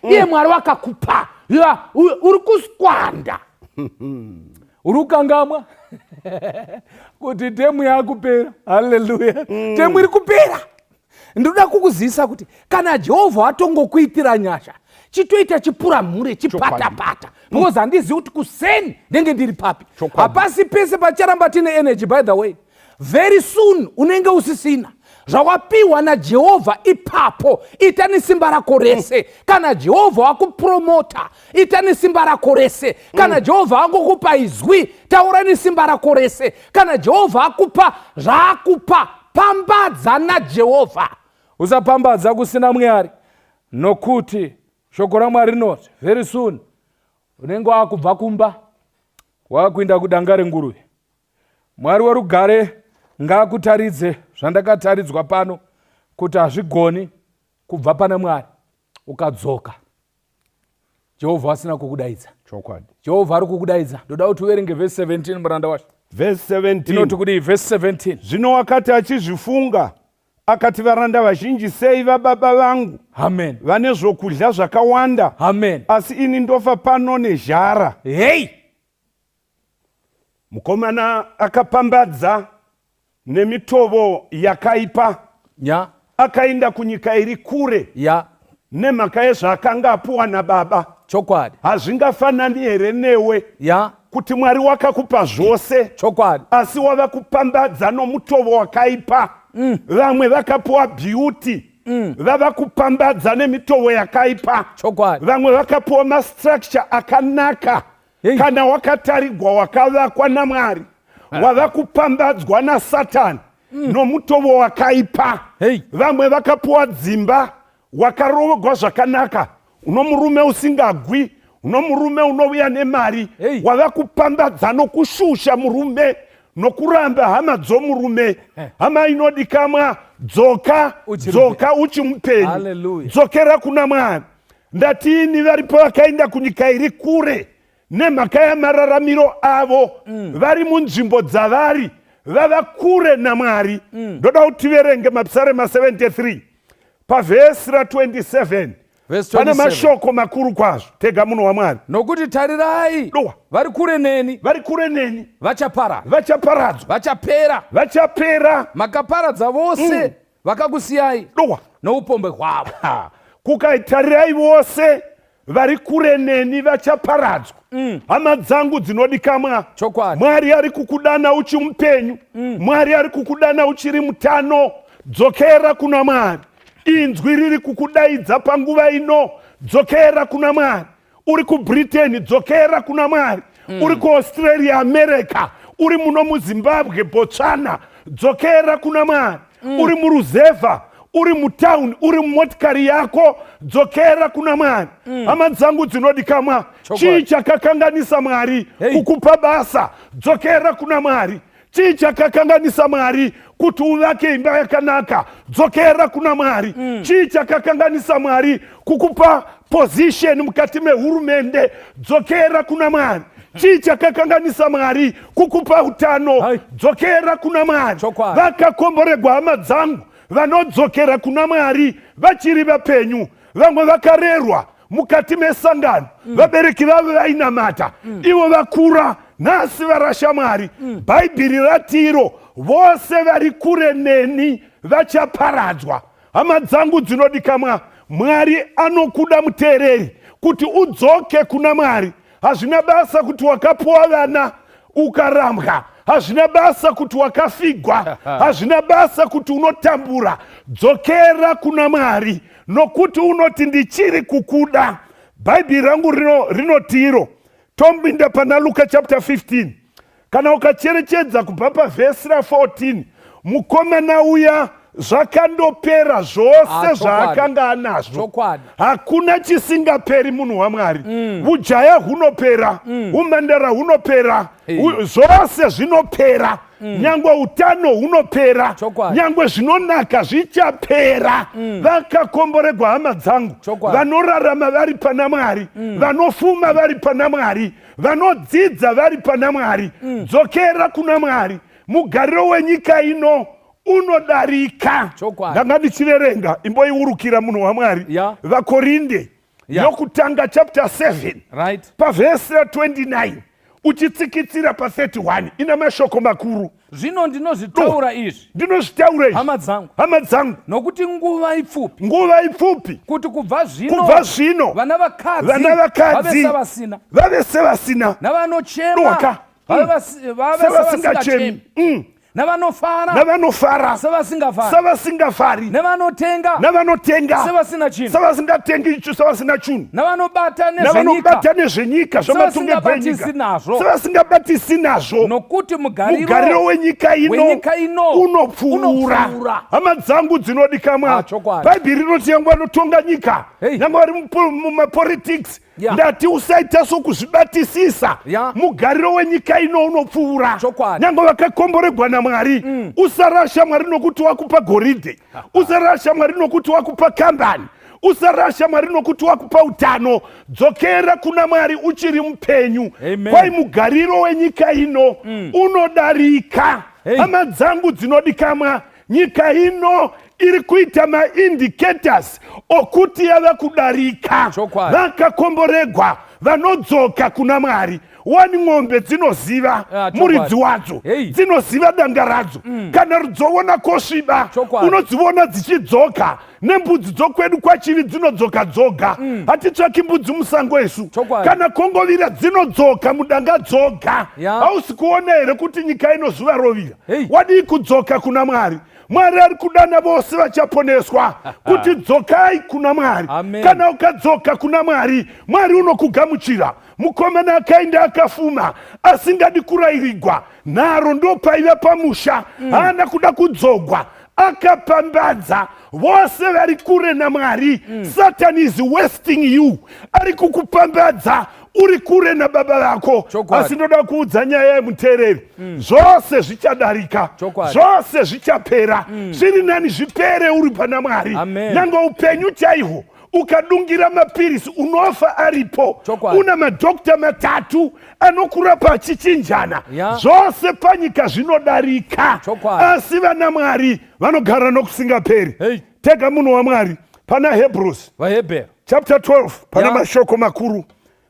iye Mwari wakakupa. Uri kusquander, uri kukangamwa kuti term yakupera. Haleluya. Term iri kupera. Ndinoda kukuzivisa kuti kana Jehovha atongokuitira nyasha, chitoita chipuramhure, chipatapata, because handizivi kuti kuseni ndenge ndiri papi. Hapasi pese pacharamba tine energy. By the way, very soon unenge usisina zvawapiwa naJehovha ipapo. Ita nesimba rako rese. Kana Jehovha wakupromota, ita nesimba rako rese. Kana Jehovha angokupa izwi, taura nesimba rako rese. Kana Jehovha akupa zvaakupa, pambadza naJehovha, usapambadza kusina Mwari, nokuti shoko raMwari rinoti very soon unenge wakubva kumba wakuinda kudanga renguruve. Mwari werugare ngaakutaridze zvandakataridzwa pano, kuti hazvigoni kubva pana Mwari ukadzoka Jehovha asina kukudaidza. Jehovha ari kukudaidza. Ndoda kuti uverenge vhesi 17, muranda wacho. Vhesi 17. Inoti kudii vhesi 17? Zvino wakati achizvifunga, akati, "Varanda vazhinji sei vababa vangu Amen. vane zvokudya zvakawanda, Amen. asi ini ndofa pano nezhara." Hei. Mukomana akapambadza nemitovo yakaipa. Ya. Akaenda kunyika iri kure. Ya. Nemhaka yezvaakanga apuwa nababa. Chokwadi. Hazvingafanani here newe? Ya. Kuti Mwari wakakupa zvose. Chokwadi. Asi wava kupambadza nomutovo wakaipa. Vamwe vakapuwa beauty. Vava kupambadza nemitovo yakaipa. Chokwadi. Vamwe vakapuwa mastructure akanaka. Hey. Kana wakatarigwa wakavakwa naMwari, wava kupambadzwa naSatani nomutovo wakaipa. Hey. Vamwe vakapuwa dzimba, wakarovogwa zvakanaka, uno murume usingagwi, uno murume unouya nemari. Hey. Wava kupambadza nokushusha murume nokuramba hama dzomurume. Hama inodikamwa, dzoka, dzoka uchimupenyu. Hallelujah. Dzokera kuna Mwari. Ndatiini varipo vakaenda kunyika iri kure nemhaka yamararamiro avo. Vari munzvimbo dzavari vava kure naMwari. Ndoda kuti tiverenge Mapisarema 73 pavhesi ra27. Verse Pane 27. mashoko makuru kwazvo. Tega munhu waMwari. Nokuti tarirai, Dowa. vari kure neni, Vari kure neni, vachaparara, vachaparadzwa, vachapera. Vachapera. Makaparadza vose vakakusiyai Dowa. noupombe hwavo. Ha. Kukaitarirai vose vari kure neni vachaparadzwa. Hama dzangu dzinodikamwa, Chokwadi. Mwari ari kukudana uchimupenyu. Mwari ari kukudana uchiri mutano. Dzokera kuna Mwari. Inzwi riri kukudaidza panguva ino. Dzokera kuna Mwari. Uri kuBritain, dzokera kuna Mwari. Uri kuAustralia, America, uri muno muZimbabwe, Botswana, dzokera kuna Mwari. Uri muruzevha, uri mutauni, uri mumotikari yako, dzokera kuna Mwari. Hama dzangu dzinodikamwa, chii chakakanganisa Mwari kukupa basa? Dzokera kuna Mwari. Chii chakakanganisa Mwari kuti uvake imba yakanaka? Dzokera kuna Mwari. Chii chakakanganisa Mwari kukupa position mukati mehurumende? Dzokera kuna Mwari. Chii chakakanganisa Mwari kukupa utano? Dzokera kuna Mwari. Vakakomboregwa hama dzangu vanodzokera kuna Mwari vachiri vapenyu. Vamwe vakarerwa mukati mesangano, vabereki vavo vainamata, ivo vakura nhasi varasha Mwari. Bhaibheri ratiro, vose vari kure neni vachaparadzwa. Hama dzangu dzinodikamwa, Mwari anokuda muteereri kuti udzoke kuna Mwari. Hazvina basa kuti wakapuwa vana ukarambwa, hazvina basa kuti wakafigwa, hazvina basa kuti unotambura. Dzokera kuna Mwari, nokuti unoti ndichiri kukuda. Bhaibheri rangu rinotiro, tombinda pana Luka chapter 15. Kana ukacherechedza kubva pavhesi ra14, mukomana uya zvakandopera zvose zvaakanga anazvo. Hakuna chisingaperi munhu waMwari. Ujaya hunopera, umhandara hunopera, zvose zvinopera. Nyangwe utano hunopera, nyangwe zvinonaka zvichapera. Vakakomboregwa hama dzangu vanorarama vari pana Mwari, vanofuma vari pana Mwari, vanodzidza vari pana Mwari. Dzokera kuna Mwari. Mugariro wenyika ino unodarika. Ndanga ndichiverenga, imboiurukira munhu waMwari. VaKorinde yokutanga chapter 7 pavhesi ra29 uchitsikitsira pa31, ina mashoko makuru. Zvino ndinozvitaura izvi, Ndinozvitaura izvi, hama dzangu, hama dzangu, nokuti nguva ipfupi, nguva ipfupi, kuti kubva zvino, kubva zvino vana vakadzi vana vave vakadzi savasina, vave sevasina, navanochema Doka. vave sevasingachemi, sevasingachemi, navanofara navanofara sevasingafari, sevasingafari, nevanotenga navanotenga sevasina chinhu, sevasingatengi icho, sevasina chinhu, navanobata nezvenyika navanobata nezvenyika, zvamatongerwo enyika, sevasingabatisi nazvo, sevasingabatisi nazvo, nokuti mugariro mugariro wenyika ino wenyika ino unopfuura. unopfuura. Hama dzangu dzinodikamwa, Ah, chokwadi. Bhaibheri rinoti nyangwe vanotonga nyika, Hey. nyangwe vari mumapolitics, ndati usaita sokuzvibatisisa. Mugariro wenyika ino unopfuura. Chokwadi. Nyangwe vakakomboregwa naMwari, usarasha Mwari nokuti wakupa goridhe, usarasha Mwari nokuti wakupa kambani, usarasha Mwari nokuti wakupa utano. Dzokera kuna Mwari uchiri mupenyu. Amen. Kwai mugariro wenyika ino unodarika. Hey. Hama dzangu dzinodikamwa, nyika ino iri kuita maindicators okuti yava kudarika. Chokwadi. Vakakomboregwa vanodzoka kuna Mwari. Wani ng'ombe dzinoziva Ah, chokwadi. muridzi wadzo, Hey. dzinoziva danga radzo. Kana dzoona kosviba, Chokwadi. unodziona dzichidzoka. Nembudzi dzokwedu kwaChivi dzinodzoka dzoga. Hatitsvaki mbudzi musango isu. Chokwadi. Kana kongovira dzinodzoka mudanga dzoga. Ya. Hausi kuona here kuti nyika ino zuva rovira? Hey. Wadii kudzoka kuna Mwari? Mwari ari kudana vose vachaponeswa kuti dzokai kuna Mwari. Amen. Kana ukadzoka kuna Mwari, Mwari unokugamuchira. Mukomana akaenda akafuma asingadi kurayirigwa, nharo ndopaiva pamusha. Haana kuda kudzogwa, akapambadza vose vari kure naMwari. Satan is wasting you, ari kukupambadza uri kure nababa vako. Chokwadi. Asi ndoda kuudza nyaya yemuteereri, zvose zvichadarika. Chokwadi. Zvose zvichapera. Zviri nani zvipere uri pana Mwari. Amen. Nyange upenyu chaihwo ukadungira mapirisi unofa aripo. Chokwadi. Una madhokta matatu anokurapa achichinjana. Ya. Zvose panyika zvinodarika. Chokwadi. Asi vana Mwari vanogara nokusingaperi. Hey. Tega munhu waMwari pana Hebrews Vahebheru chapter 12 pana Ya. mashoko makuru.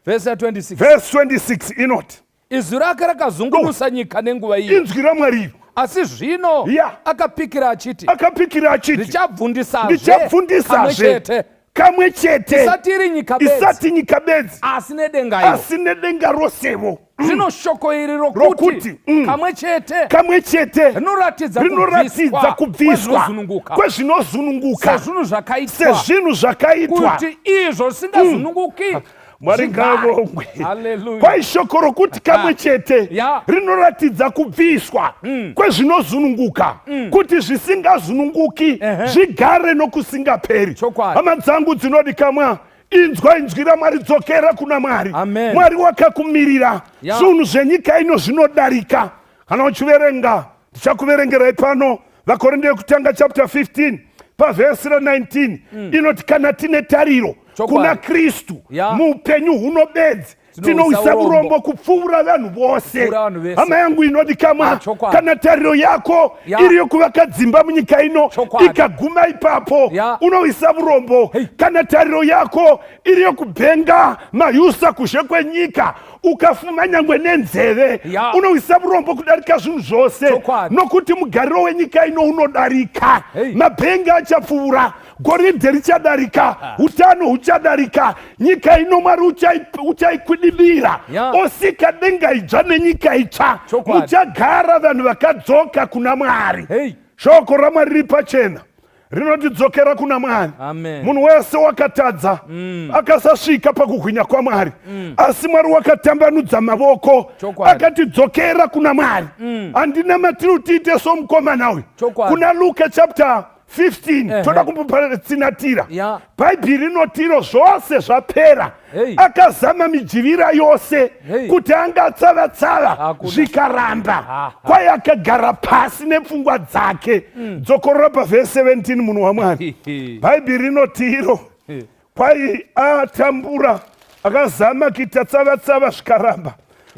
Vhesi ya26. Verse 26 inoti, Izwi rake rakazungunusa nyika nenguva iyo, inzwi raMwari iro asi zvino Ya. akapikira achiti, akapikira achiti, ndichabvundisazve kamwe ndichabvundisazve chete, kamwe chete, isati iri nyika bedzi, isati nyika bedzi, asi nedenga iro. Asi nedenga rosevo. Zvino shoko iri Rokuti, rokuti kamwe chete kamwe chete rinoratidza rinoratidza kubviswa kwezvinozununguka kwezvinozununguka sezvinhu zvakaitwa, sezvinhu zvakaitwa, kuti izvo zvisingazununguki Mwari zvigare. ngaavongwe. Haleluya. Kwai shoko rokuti kamwe chete Ya. rinoratidza kubviswa kwezvinozununguka kuti zvisingazununguki zvigare nokusingaperi. Chokwadi. Hama dzangu dzinodikamwa, inzwa inzwi raMwari, dzokera kuna Mwari. Amen. Mwari wakakumirira. Ya. Zvinhu zvenyika ino zvinodarika. Kana uchiverenga, ndichakuverengerai pano Vakorinde yekutanga chapter 15 pavhesi ra19 inoti, kana tine tariro Chokwadi. kuna Kristu Ya. muupenyu huno bedzi, Tinouyisa tinouyisa urombo urombo kupfuura vanhu vose. Kupfuura vanhu vese. Hama yangu inodikamwa, Ah, chokwadi. kana tariro yako Ya. iri yokuvaka dzimba munyika ino, Chokwadi. ikaguma ipapo, Ya. unoisa urombo. Hey. Kana tariro yako iri yokubhenga mayusa kuzhe kwenyika, ukafuma nyangwe nenzeve, Ya. unoisa urombo kudarika zvinhu zvose. Chokwadi. Nokuti mugariro wenyika ino unodarika. Hey. Mabhengi achapfuura, goridhe richadarika, utano huchadarika. Nyika ino Mwari uchaikwidibira, Ya. osika denga idzva nenyika itsva. Chokwadi. Muchagara vanhu vakadzoka kuna Mwari. Hey. Shoko raMwari riri pachena, rinotidzokera kuna Mwari. Amen. Munhu wese wakatadza, akasasvika pakuhwinya kwaMwari, asi Mwari wakatambanudza mavoko, Chokwadi. akatidzokera kuna Mwari. Handina matiri tiite somukomana uyu. Chokwadi. Kuna Luka chapter 15, toda kumbopatsinatira. Ya. Bhaibheri rinotiro zvose zvapera. Hey. Akazama mijivira yose Hey. kuti angatsava-tsava, Hakuna. zvikaramba. Ha, Kwai akagara pasi nepfungwa dzake. Dzokorora pavhesi 17, munhu waMwari. Bhaibheri rinotiro kwai atambura, akazama kuita tsava-tsava, zvikaramba,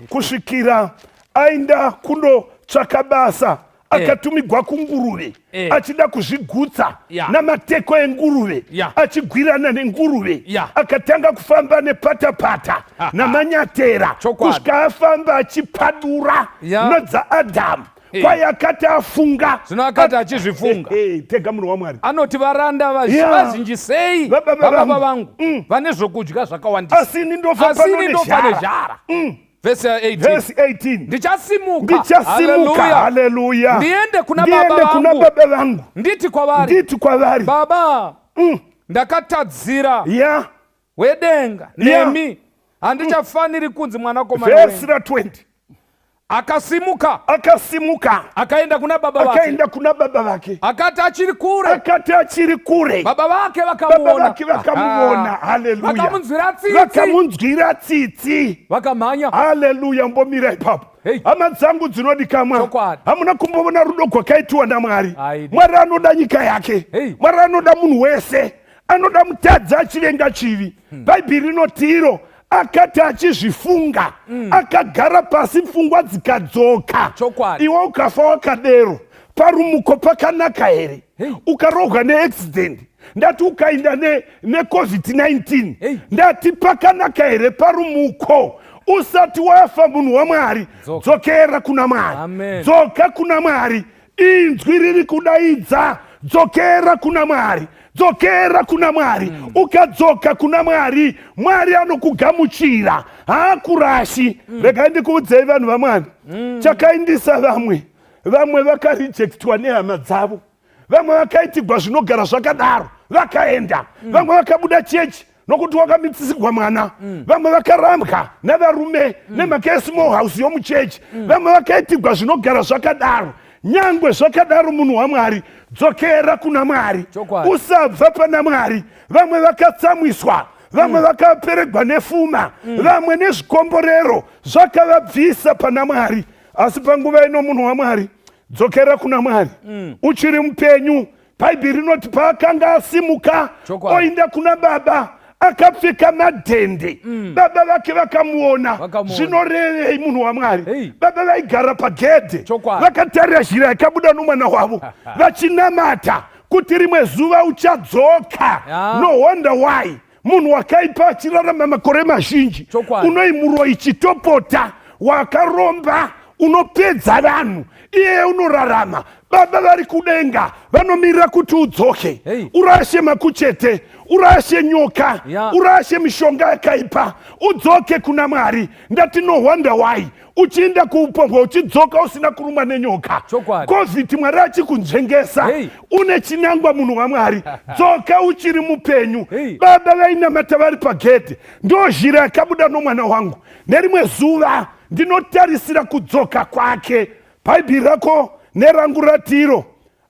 kusvikira aenda kundotsvaka basa, akatumigwa kunguruve, achida kuzvigutsa namateko enguruve, achigwirana nenguruve. Akatanga kufamba nepatapata namanyatera, Chokwadi. kusvika afamba achipadura nodzaAdhamu. Kwai akati afunga, Zvino akati achizvifunga, Eh, tega munhu waMwari. Anoti, varanda vazhinji sei Vababa vababa vangu. vangu vane zvokudya zvakawandisa, Asi ini ndofa asi pano ini ndofa nezhara. nezhara. Vhesi ya18. Vhesi 18. Ndichasimuka, Ndichasimuka, Haleluya. haleluya, Ndiende kuna ndiende baba kuna vangu. baba vangu, Nditi kwavari, nditi kwavari, baba, ndakatadzira ya wedenga nemi, handichafaniri kunzi mwanakomana Vhesi wenyu. ra20. Akasimuka, Akasimuka, akaenda kuna baba vake. Akaenda kuna baba vake. Akati achiri kure, Akati achiri kure, baba vake baba vakamuona. vake vakamuona. Haleluya. Vakamunzwira tsitsi, Vakamunzwira tsitsi, vakamhanya. Haleluya. Mbomira ipapo. Hey. Hama dzangu dzinodikamwa, Chokwadi. hamuna kumboona rudo gwakaitiwa naMwari. Aidi. Mwari anoda nyika yake. Hey. Mwari anoda munhu wese, anoda mutadzi achivenga chivi. Bhaibheri rinotiro akati achizvifunga, akagara pasi, pfungwa dzikadzoka. Chokwadi. Iwe ukafa wakadero, parumuko pakanaka here? Hey. Ukarohwa neaccident, ndati ukaenda neCovid-19, Hey. ndati pakanaka here parumuko? Usati wafa munhu waMwari, dzokera kuna Mwari. Dzoka kuna Mwari. Inzwi riri kudaidza, dzokera kuna Mwari, dzokera kuna Mwari. Ukadzoka kuna Mwari, Mwari anokugamuchira, haakurashi. Regai ndikuudzei vanhu vaMwari, chakaindisa vamwe, vamwe vakarejectwa nehama dzavo, vamwe vakaitigwa zvinogara zvakadaro vakaenda, vamwe vakabuda chechi nokuti wakamitsisigwa mwana, vamwe vakarambwa navarume nemhaka yesmall house yomuchechi, vamwe vakaitigwa zvinogara zvakadaro. Nyangwe zvakadaro, munhu waMwari, dzokera kuna Mwari. Usabva pana Mwari. Vamwe vakatsamwiswa, vamwe vakaperegwa nefuma, vamwe nezvikomborero zvakavabvisa pana Mwari. Asi panguva ino, munhu waMwari, dzokera kuna Mwari uchiri mupenyu. Bhaibheri rinoti paakanga asimuka oinda kuna baba akapfeka madhende, baba vake vakamuona. Vakamuona. Zvinorevei, munhu waMwari? Hey. Baba vaigara pagedhe vakatarira zhira yakabuda nomwana wavo, vachinamata kuti rimwe zuva uchadzoka. No wonder why munhu wakaipa achirarama makore mazhinji. Unoi muroyi, chitopota, wakaromba, unopedza vanhu, iyeye unorarama. Baba vari kudenga vanomirira kuti udzoke. Urashe makuchete, urashe nyoka, urashe mishonga yakaipa, udzoke kuna Mwari. Ndati no wonder why uchiinda kuupombwa uchidzoka usina kurumwa nenyoka. COVID Mwari achikunzvengesa. Une chinangwa, munhu waMwari, dzoka uchiri mupenyu. Baba vainamata vari pagedhe, ndo zhira yakabuda nomwana wangu, nerimwe zuva ndinotarisira kudzoka kwake. Bhaibheri rako nerangu ratiro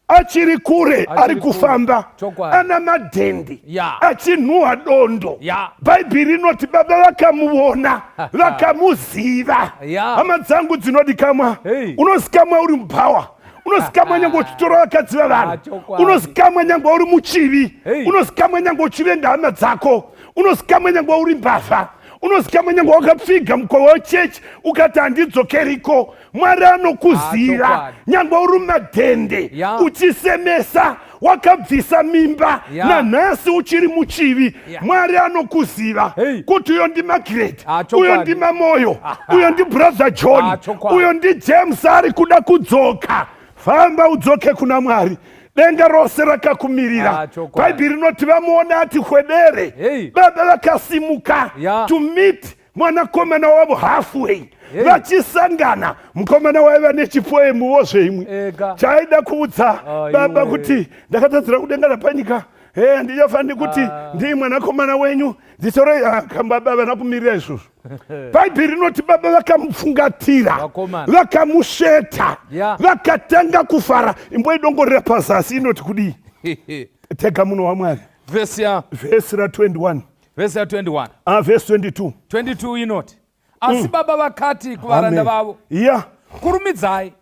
achiri kure, ari kufamba ana madhendi, achinhuhwa dondo. Bhaibheri rinoti baba vakamuona, vakamuziva. Hama dzangu dzinodikamwa, unozikamwa uri mubhawa, unozikamwa nyange uchitora vakadzi vavanhu, unozikamwa nyange uri muchivi, unozikamwa nyange uchivenga hama dzako, unozikamwa nyange uri mbavha, unozikamwa nyange wakapfiga mukova wechechi ukati handidzokeriko. Mwari anokuziva. Nyange uri mumadhende, uchisemesa, wakabvisa mimba, nanhasi uchiri muchivi, Mwari anokuziva kuti uyo ndiMagret, uyo ndiMamoyo, uyo ndiBrother John, uyo ndiJames ari kuda kudzoka. Famba udzoke kuna Mwari, denga rose rakakumirira. Bhaibheri rinoti vamuona ati hwedere, baba vakasimuka to meet mwanakomana wavo halfway. Vachisangana, mukomana waiva nechipoemuwo zveimwe chaaida kuudza baba kuti ndakatadzira kudenga napanyika, he handichafaniri kuti ndii mwanakomana wenyu, nditorei. Baba vana kumirira izvozvo. Bhaibheri rinoti baba vakamupfungatira, vakamusveta, vakatanga kufara. Imboidongorera pazasi, inoti kudii? Tega, munhu waMwari. Vhesi ya Vhesi ra21. Vhesi ya 21. Ah, vhesi 22. 22 inoti, asi baba vakati kuvaranda vavo, "Kurumidzai,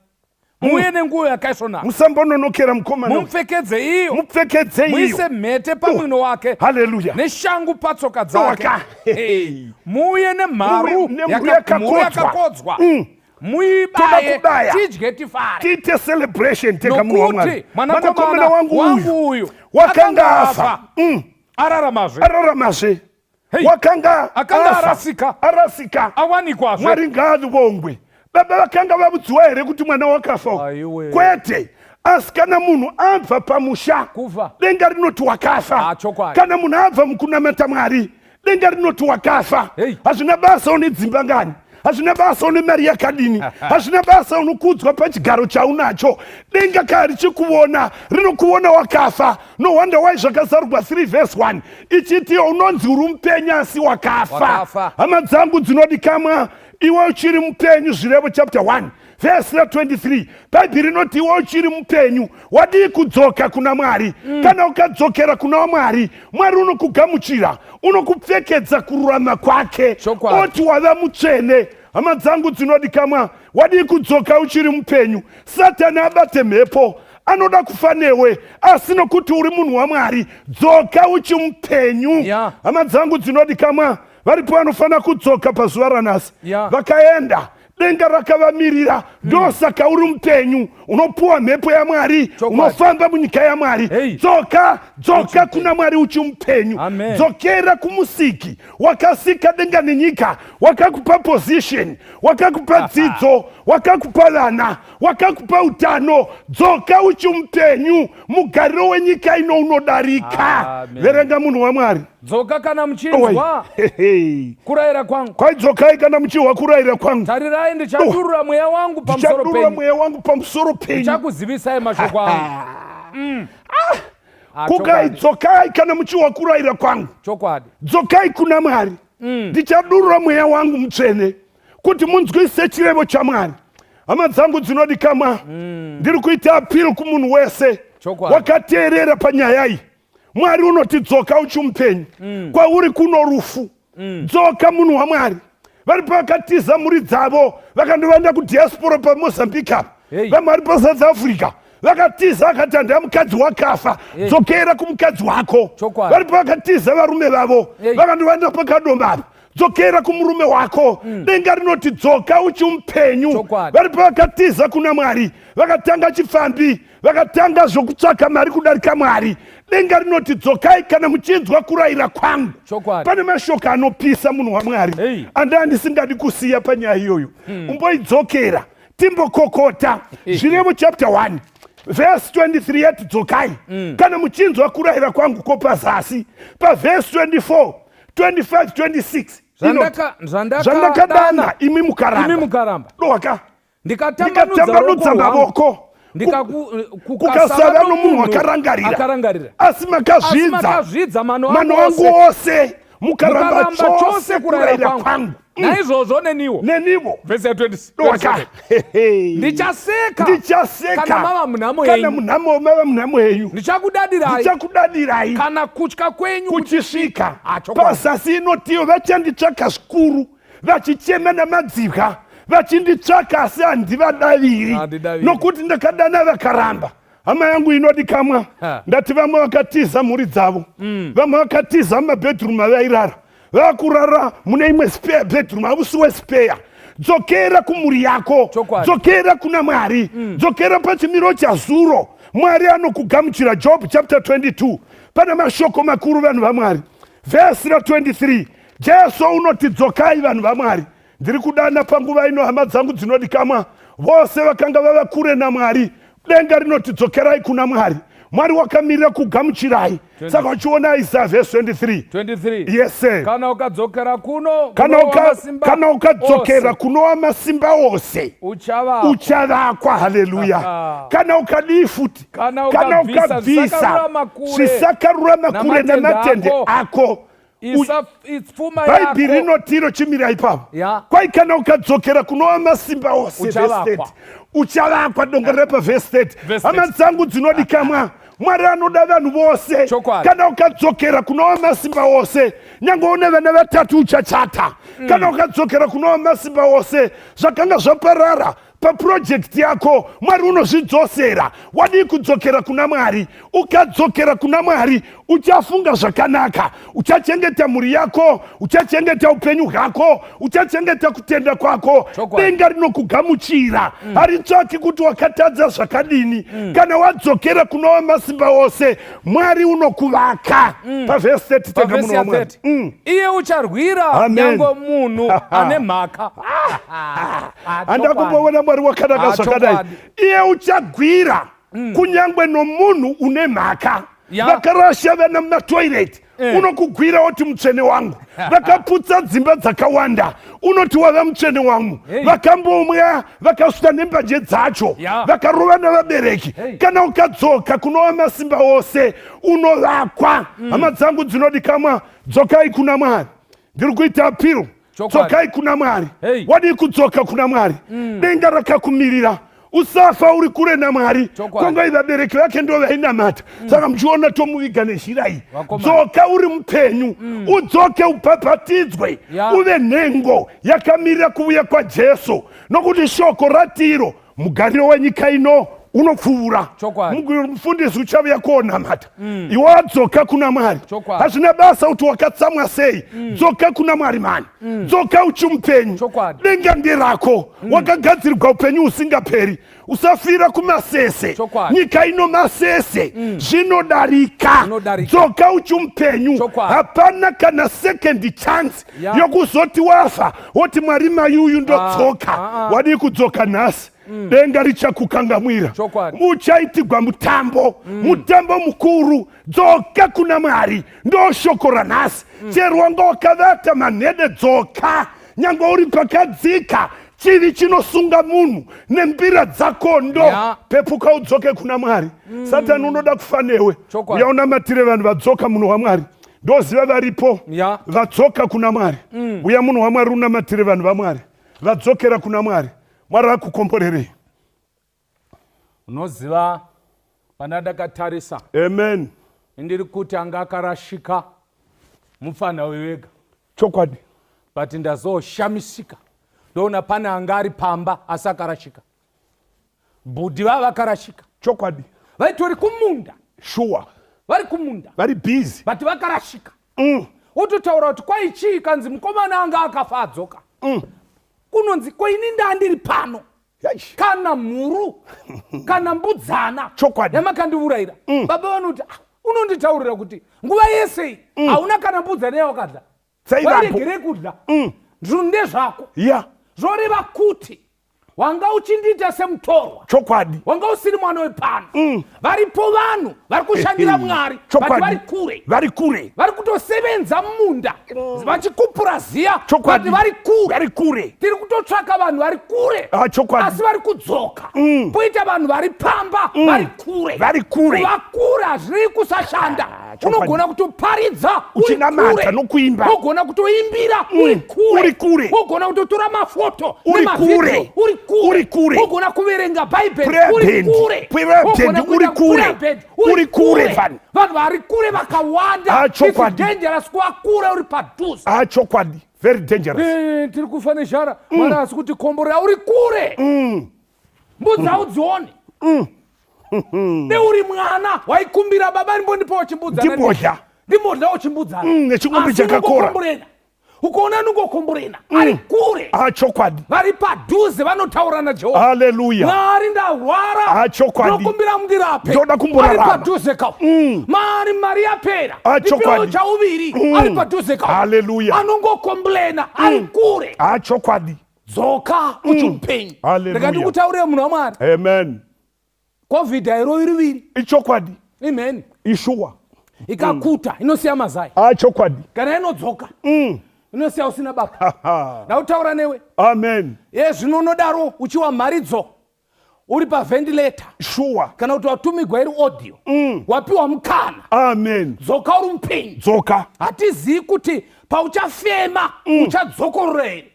muuye nenguo yakaisvonaka." Musambononokera mukomana. "Mumupfekedze iyo." Mupfekedze iyo. "Muise mhete pamwino wake Haleluya. neshangu patsoka dzake." Tsoka. Hey. "Muuye nemharu Nemhuru mhuru yakakodzwa. yakakodzwa, Toda muibaye, kubaya. tidye tifare." Tiite celebration. Tega, munhu waMwari. "Nokuti mwanakomana wangu wangu uyu uyu wakanga afa, araramazve." Araramazve. Hey. Wakanga Akanga afa, arasika. Arasika. Awanikwazve. Mwari ngaavongwe. Baba vakanga vavudziwa here kuti mwana wakafa? Aiwe. Kwete. Asi kana munhu abva pamusha, Kufa. denga rinoti wakafa. Ah, chokwadi. Kana munhu abva mukunamata Mwari, denga rinoti wakafa. Hazvina basa une dzimba ngani, hazvina basa une mari yakadini, hazvina basa unokudzwa pachigaro chaunacho, denga kana richikuona rinokuona wakafa. No wonder why Zvakazarurwa 3 verse 1 ichiti unonzi uri mupenyu asi wakafa. Wakafa. Hama dzangu dzinodikamwa, iwe uchiri mupenyu, Zvirevo chapter 1 vhesi ra23, Bhaibheri rinoti iwe uchiri mupenyu, wadii kudzoka kuna Mwari? Kana ukadzokera kuna Mwari, Mwari unokugamuchira, unokupfekedza kururama kwake, oti wava mutsvene. Hama dzangu dzinodikamwa, wadii kudzoka uchiri mupenyu? Satani abate mhepo, anoda kufa newe, asi nokuti uri munhu waMwari, dzoka uchimupenyu. Hama dzangu dzinodikamwa, varipo vanofanira kudzoka pazuva ranhasi. Vakaenda. Denga rakavamirira. Ndosaka uri mupenyu, unopuwa mhepo yaMwari, unofamba munyika yaMwari. Dzoka, dzoka kuna Mwari uchimupenyu. Dzokera kumusiki wakasika denga nenyika, wakakupa position, wakakupa dzidzo, wakakupa vana, wakakupa utano. Dzoka uchimupenyu, mugariro wenyika ino unodarika. Verenga, munhu waMwari. Dzoka kana muchinzwa kurayira kwangu. Kwai dzokai kana muchihwa kurayira kwangu. Tarirai, ndichadurura mweya wangu pamusoro Ndichadurura penyu. mweya wangu pamusoro penyu. Ndichakuzivisai mashoko angu. Ah, Kukai, chokwadi. dzokai kana muchihwa kurayira kwangu. Dzokai kuna Mwari. Ndichadurura mweya wangu mutsvene kuti munzwise chirevo chaMwari. Hama dzangu dzinodikamwa, ndiri kuita appeal kumunhu wese wakateerera panyaya iyi. Mwari unoti dzoka uchimupenyu. Kwauri kuno rufu. Dzoka, munhu waMwari. Vari pavakatiza mhuri dzavo, vakandovanda kudiaspora paMozambique apa. Vamwe vari paSouth Africa, vakatiza, akati handaya mukadzi wakafa. Dzokera kumukadzi wako. Vari pavakatiza varume vavo, vakandovanda pakadomba apa. Dzokera kumurume wako. Denga rinoti dzoka uchimupenyu. Vari pavakatiza kuna Mwari, vakatanga chifambi, vakatanga zvokutsvaka mari kudarika Mwari. Denga rinoti dzokai kana muchinzwa kurayira kwangu. Pane mashoko anopisa, munhu waMwari, andaa ndisingadi kusiya panyaya iyoyo. Umboidzokera timbokokota. Zvirevo chapter 1 vhesi 23 yati dzokai kana muchinzwa kurayira kwangu. Ko pazasi pavhesi 24, 25, 26 inoti, Zvandakadana zvandakadana imi imi mukaramba, mukaramba, doka ndikatambanudza ndikatambanudza ruoko rwangu, mavoko, kukasava kukasava nomunhu akarangarira. Akarangarira. Asi Asi makazvidza makazvidza mano mano angu angu ose, ose, mukaramba mukaramba chose chose kurayira kurayira kwangu. kwangu. Naizvozvo neniwo, Neniwo, vhesi ya 27, doka, ndichaseka ndichaseka kana mava munhamo kana yenyu. munhamo, mava munhamo yenyu. Ndichakudadirai Ndichakudadirai kana kutya kwenyu kuchisvika. Ah, chokwadi. Pazasi inotiyo vachanditsvaka zvikuru, vachichema namadzibwa, vachinditsvaka, asi handivadaviri, Handidaviri. nokuti ndakadana vakaramba. Hama yangu inodikamwa, ndati vamwe vakatiza mhuri dzavo, vamwe vakatiza mumabedroom avairara, vakurara mune imwe spare bedroom, hausi wespare. Dzokera kumhuri yako. Dzokera kuna Mwari. Dzokera pachimiro chazuro. Mwari anokugamuchira. Job chapter 22, pane mashoko makuru, vanhu vaMwari. Vhesi ra23, Jesu unoti dzokai, vanhu vaMwari. Ndiri kudana panguva ino hama dzangu dzinodikamwa, vose vakanga vava kure naMwari. Denga rinoti dzokerai kuna Mwari. Mwari wakamirira kugamuchirai. Saka uchiona Isaya vhesi 23. 23. Yes sir. Kana ukadzokera kuno Kana kunova masimba kana ukadzokera ose, kunova masimba ose, uchava uchavakwa. Haleluya. Kana ukadii futi? Kana Kana ukabvisa ukabvisa zvisakarurama kure zvisakarurama kure namatende namatende ako, ako, isa pfuma Bhaibheri yako rinoti iro chimira ipapo. Kwai kana ukadzokera kunova masimba ose, verse Uchavakwa. 30, uchavakwa. Dongorera pavhesi 30. Verse Hama 30. dzangu dzinodikamwa, Mwari anoda vanhu vose. Kana ukadzokera kunova masimba ose, nyange une vana vatatu, uchachata. Kana ukadzokera kunova masimba ose, zvakanga zvaparara paprojekti yako, Mwari unozvidzosera. Wadii kudzokera kuna Mwari? Ukadzokera kuna Mwari, uchafunga zvakanaka, uchachengeta mhuri yako, uchachengeta upenyu hwako, uchachengeta kutenda kwako. Denga rinokugamuchira. Haritsvaki kuti wakatadza zvakadini. Kana wadzokera kunova masimba ose, Mwari unokuvaka. Pavhesi 30 tega, Pavhesi munhu ya waMwari. 30, iye ucharwira Amen. nyange munhu ane mhaka. Ah, Handa kumboona Mwari wakanaka zvakadai. Iye uchagwira kunyange nomunhu une mhaka. Vakarasha vana mumatoireti, unokugwira woti mutsvene wangu. Vakaputsa dzimba dzakawanda, unoti wava mutsvene wangu. Vakambomwa, vakasvika nembanje dzacho, vakarova navabereki. Kana ukadzoka kunova masimba ose, unovakwa. Hama dzangu dzinodikamwa, dzokai kuna Mwari. Ndiri kuita appeal. Dzokai kuna Mwari. Wadii kudzoka kuna Mwari? Denga rakakumirira. Usafa uri kure naMwari. Kongai vabereki vake ndo vainamata. Saka muchiona tomuviga nezhira iyi. Dzoka uri mupenyu. Udzoke, ubhabhatidzwe, uve nhengo yakamirira kuuya kwaJesu, nokuti shoko ratiro mugariro wenyika ino. Unopfuura. Chokwadi. Mufundisi uchavuya kuonamata. Iwe wadzoka kuna Mwari. Chokwadi. Hazvina basa kuti wakatsamwa sei. Dzoka kuna Mwari mani. Dzoka uchimupenyu. Chokwadi. Denga nderako. Wakagadzirirwa upenyu husingaperi. Usafira kumasese. Chokwadi. Nyika ino masese. Zvinodarika. Zvinodarika. Dzoka uchimupenyu. Chokwadi. Hapana kana second chance yokuzoti wafa woti Mwari mai uyu ndodzoka. Wadii kudzoka nhasi? Denga richakukangamwira. Chokwadi. Uchaitigwa mutambo, mutambo mukuru. Dzoka kuna Mwari, ndo shoko ranhasi. Chero wanga wakavata manhede, dzoka. Nyangwe uri pakadzika, chivi chinosunga munhu nembira dzakondo. Pepuka udzoke kuna Mwari. Satani unoda kufa newe. Chokwadi. Uya unamatire vanhu vadzoka, munhu waMwari. Ndoziva varipo vadzoka kuna Mwari. Uya munhu waMwari unamatire vanhu vaMwari vadzokera kuna Mwari. Mwari akukomborerei. Unoziva, pana ndakatarisa, Amen. ndiri kuti anga akarashika mupfana wewega. Chokwadi. But ndazoshamisika ndoona pane anga ari pamba asi akarashika. Bhudhi vava vakarashika. Chokwadi. Vaitori kumunda. Shuwa. Vari kumunda. Vari busy. But vakarashika. Wototaura kuti kwai chii, kanzi mukomana anga akafa adzoka. Kunonzi kwaini ndandiri pano. Yaish. Kana mhuru kana mbudzana Chokwadi. yamakandiurayira. Baba vanoti, "Ah, unonditaurira kuti nguva yese iyi hauna kana mbudzana yawakadya. Dzaivapo. Wairegerei kudya? Zvinhu ndezvako." Zvoreva kuti wanga uchindiita semutorwa. Chokwadi. Wanga usiri mwana wepano. Varipo vanhu vari kushandira Mwari, but vari kure. Vari kure. Vari kutosevenza mumunda vachikupura ziya, Chokwadi. but vari kure. Vari kure. Tiri kutotsvaka vanhu vari kure, Ah, chokwadi. asi vari kudzoka. Poita vanhu vari pamba vari kure. Vari kure. Kuva kure hazvirevi kusashanda. Ah, chokwadi. Unogona kutoparidza uri Uchinamata kure. nokuimba. Unogona kutoimbira uri kure. Uri kure. Unogona kutotora mafoto Uri nemavideo kure. uri kure. Uri kure. Unogona kuverenga Bhaibheri Prayer uri band. kure. Prayer Unogona band uri kuita kure. prayer band Uri kure, vanhu. Vanhu vari kure vakawanda. Ah, It's chokwadi. dangerous kuva kure uri padhuze. Ah, chokwadi, very dangerous. Tiri kufa nezhara. Mwari asi kuti komborera uri kure. Mbudzi haudzioni. Neuri mwana waikumbira, "Baba, ndimbondipawo chimbudzana." Ndimbodya. Ndimbodyawo chimbudzana. Nechingombe Asi chakakora. unongokomborera. Ukaona nungokomborera ari kure. Ah, chokwadi. Vari padhuze vanotaura naJehovha. Haleluya. "Mwari, ndarwara." Ah, chokwadi. "Ndokumbira mundirape." Ndoda kumborarama. Ari padhuze ka. "Mari, mari yapera." Ah, "Ndipewo chokwadi. chauviri." Ari padhuze ka. Haleluya. Anongokomplena ari kure. Ah, chokwadi. Dzoka uchiupenyu. Hallelujah. Ndikati kutaurire munhu waMwari, Amen. COVID hairovi ruviri. Ichokwadi. Imheni. Ishuwa. Ikakuta inosiya mazai. Ah, chokwadi. Kana inodzoka inosiya usina baba. Ndautaura newe. Amen. Ye zvino unodaro uchiwa mharidzo uri pavhentileta kana kuti watumigwa iri audio, wapiwa mukana. Amen. Dzoka uri mupenyu. Dzoka. Hatizivi kuti pauchafema uchadzokorora here.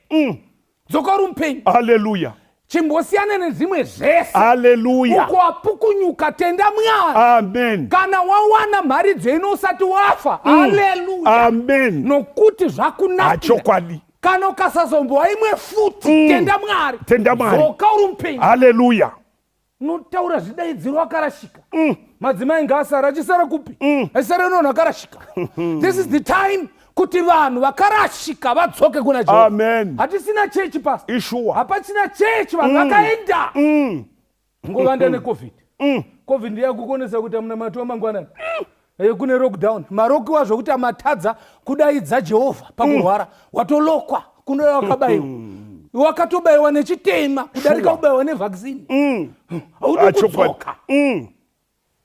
Dzoka uri mupenyu. Haleluya. Chimbosiyana nezvimwe zvese. Haleluya. Uko wapukunyuka, tenda Mwari. Amen. Kana wawana mharidzo ino usati wafa, haleluya. Amen. Nokuti zvakunakira. Ah, chokwadi. Kana ukasazombowa imwe futi, tenda Mwari. Tenda Mwari. Dzoka uri mupenyu. Haleluya. Unotaura zvidaidziro wakarashika. Madzimai ngaasara achisara kupi? Achisara nevanhu vakarashika. This is the time kuti vanhu vakarashika vadzoke kuna Jehovha. Amen. Hatisina chechi, pastor. Ishuwa. Hapachina chechi, vanhu vakaenda. Ngovanda neCOVID. COVID ndiyakukonesa kuita munamato wamangwanani. Kune lockdown, marokiwa zvokuti amatadza kudaidza Jehovha pakurwara. Watolokwa kuno wakabayiwa, wakatobayiwa nechitema kudarika kubayiwa nevaccine. Haudi Ah, chokwadi. kudzoka.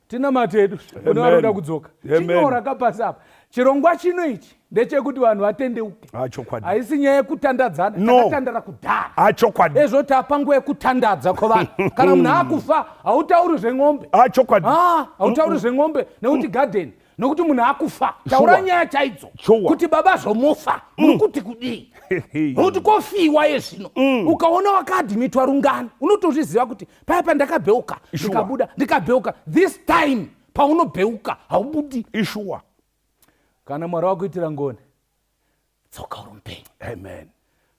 Tinamate edu kune varoda kudzoka. Amen. Chinyora kapasi apa. Chirongwa chino ichi ndechekuti vanhu vatendeuke. Ah, chokwadi. Haisi nyaya yekutandadzana. No. Takatandara kudhara. Ah, chokwadi. Ezvo tapa nguva yekutandadza kwavanhu. Kana munhu akufa hautauri zveng'ombe. Ah, chokwadi. Ah, hautauri zveng'ombe nekuti gadheni, nokuti munhu akufa. Taura nyaya chaidzo kuti, "Baba, zvomufa muri kuti kudii?" Nokuti kofiwa yezvino. Ukaona wakaadhimitwa rungano, unotozviziva kuti paya pandakabheuka ndikabuda, ndikabheuka. This time paunobheuka haubudi. Ishuwa. Kana Mwari wakuitira ngoni, tsoka uri mupenyu. Amen.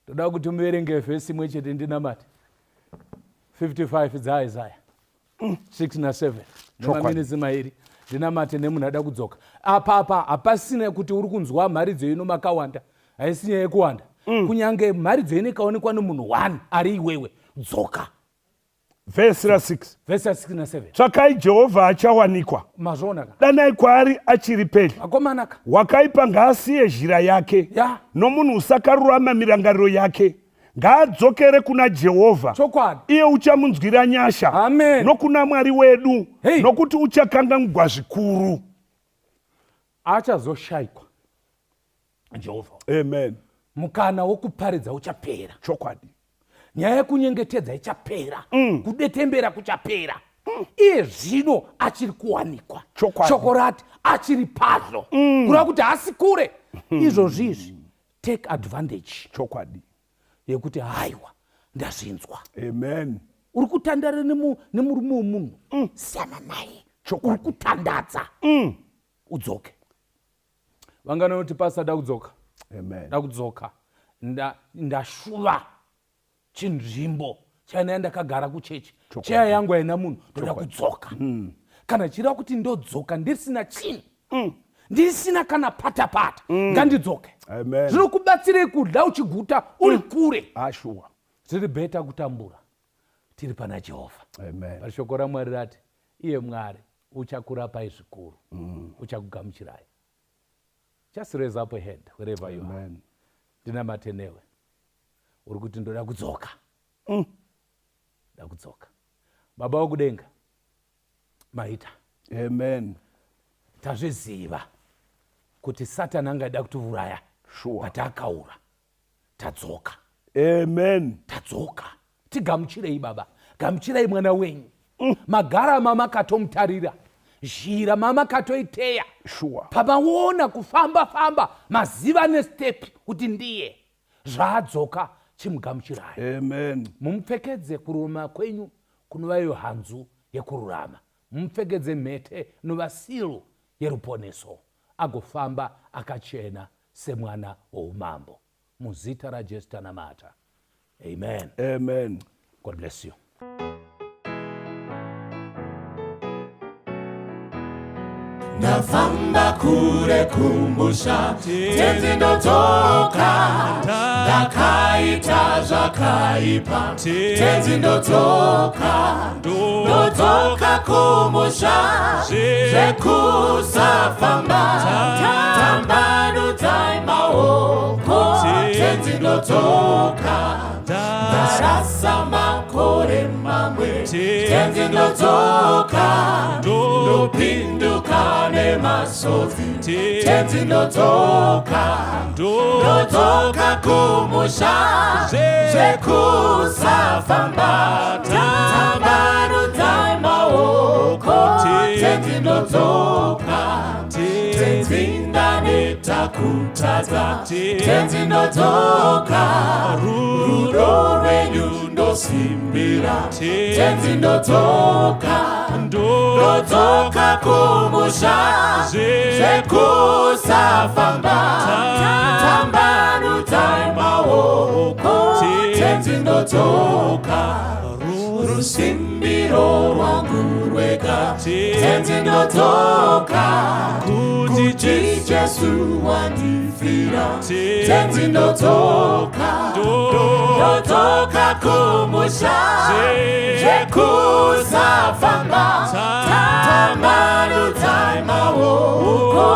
Toda kuti muverenge vhesi imwe chete ndinamate, 55 dzaIsaya. 6 na7 nemaminitsi mairi ndinamate nemunhu ada kudzoka apa apa hapasina kuti uri kunzwa mharidzo ino makawanda haisi nyaya yekuwanda mm. kunyange mharidzo ino ikaonekwa nemunhu one ari iwewe dzoka vhesi ra6 vhesi ra6 na7 tsvakai jehovha achawanikwa mazviona ka danai kwaari achiri pedyo akomana ka wakaipa ngaasiye zhira yake ya nomunhu usakarurama mirangariro yake ngaadzokere kuna jehovha chokwadi iye uchamunzwira nyasha Amen. nokuna mwari wedu Hey. nokuti uchakanganwigwa zvikuru achazoshaikwa jehovha amen mukana wokuparidza uchapera chokwadi nyaya yekunyengetedza ichapera mm. kudetembera kuchapera mm. iye zvino achiri kuwanikwa Chokwadi. shoko rati achiri pazvo mm. kureva kuti haasi kure mm. izvozvi izvi take advantage chokwadi yekuti haiwa ndazvinzwa amen uri kutandara nemurume wemunhu mm. siyana naye uri kutandadza mm. udzoke vanganoti pasa da kudzoka amen da kudzoka ndashuva nda chinzvimbo chaina ndakagara kuchechi cheya yangu haina munhu ndoda kudzoka mm. kana chireva kuti ndodzoka ndisina chinhu mm. ndisina kana patapata mm. ngandidzoke zvinokubatsirei kudla uchiguta uri mm. kure ashuwa zviri bheta kutambura tiri pana jehovha but shoko ramwari rati iye mwari uchakurapai zvikuru mm. uchakugamuchirai just raise up a hand wherever you are ndinamate newe uri kuti ndoda kudzoka mm. da kudzoka baba wokudenga maita amen tazviziva kuti satani angaida kutiuraya sure. but akaura tadzoka amen tadzoka tigamuchirei baba gamuchirai mwana wenyu mm. magara mamakatomutarira zhira mamakatoiteya sure. pamaona kufamba famba maziva nestep kuti ndiye zvaadzoka chimugamuchirai amen mumupfekedze kururama kwenyu kunova iyo hanzu yekururama mumupfekedze mhete inova siru yeruponeso agofamba akachena semwana woumambo muzita rajesu tanamata amen amen god bless you Ndafamba kure kumusha tenzi ndodzoka ndakaita zvakaipa tenzi ndodzoka ndodzoka kumusha zvekusafamba tambanudzai maoko tenzi ndodzoka ndarasa makore mamwe tenzi ndodzoka ndopinduka nemasodzi tenzi ndodzoka ndodzoka kumusha zvekusafamba tambanudzai maoko tenzi ndodzoka tenzi ndaneta kutadza tenzi ndodzoka rudo rwenyu ndosimbira tenzi ndodzoka ndodzoka kumusha zvekusafamba tambanudzai maoko tenzi ndodzoka rusimbiro rwangu rwega tenzi ndodzoka kuti jesu wandifira tenzi ndodzoka ndodzoka kumusha zvekusafamba tambanudzai maoko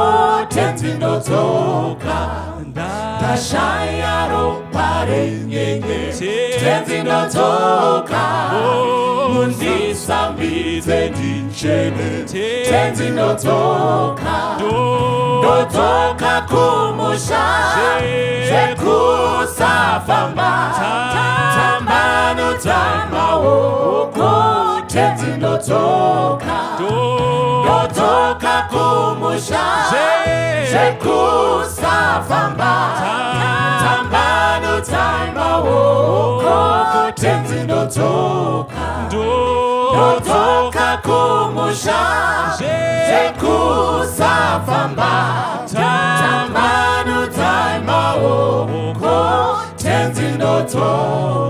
tenzi ndodzoka ndashaya ropa renyenye tenzi ndodzoka mundisambidze ndichene tenzi ndodzoka ndodzoka kumusha zvekusafamba tambanudzai maoko tenzi ndodzoka ndodzoka kumusha zvekusafamba tambanudzai maoko tenzi ndodzoka ndodzoka kumusha zvekusafamba tambanudzai maoko tenzi ndodzoka.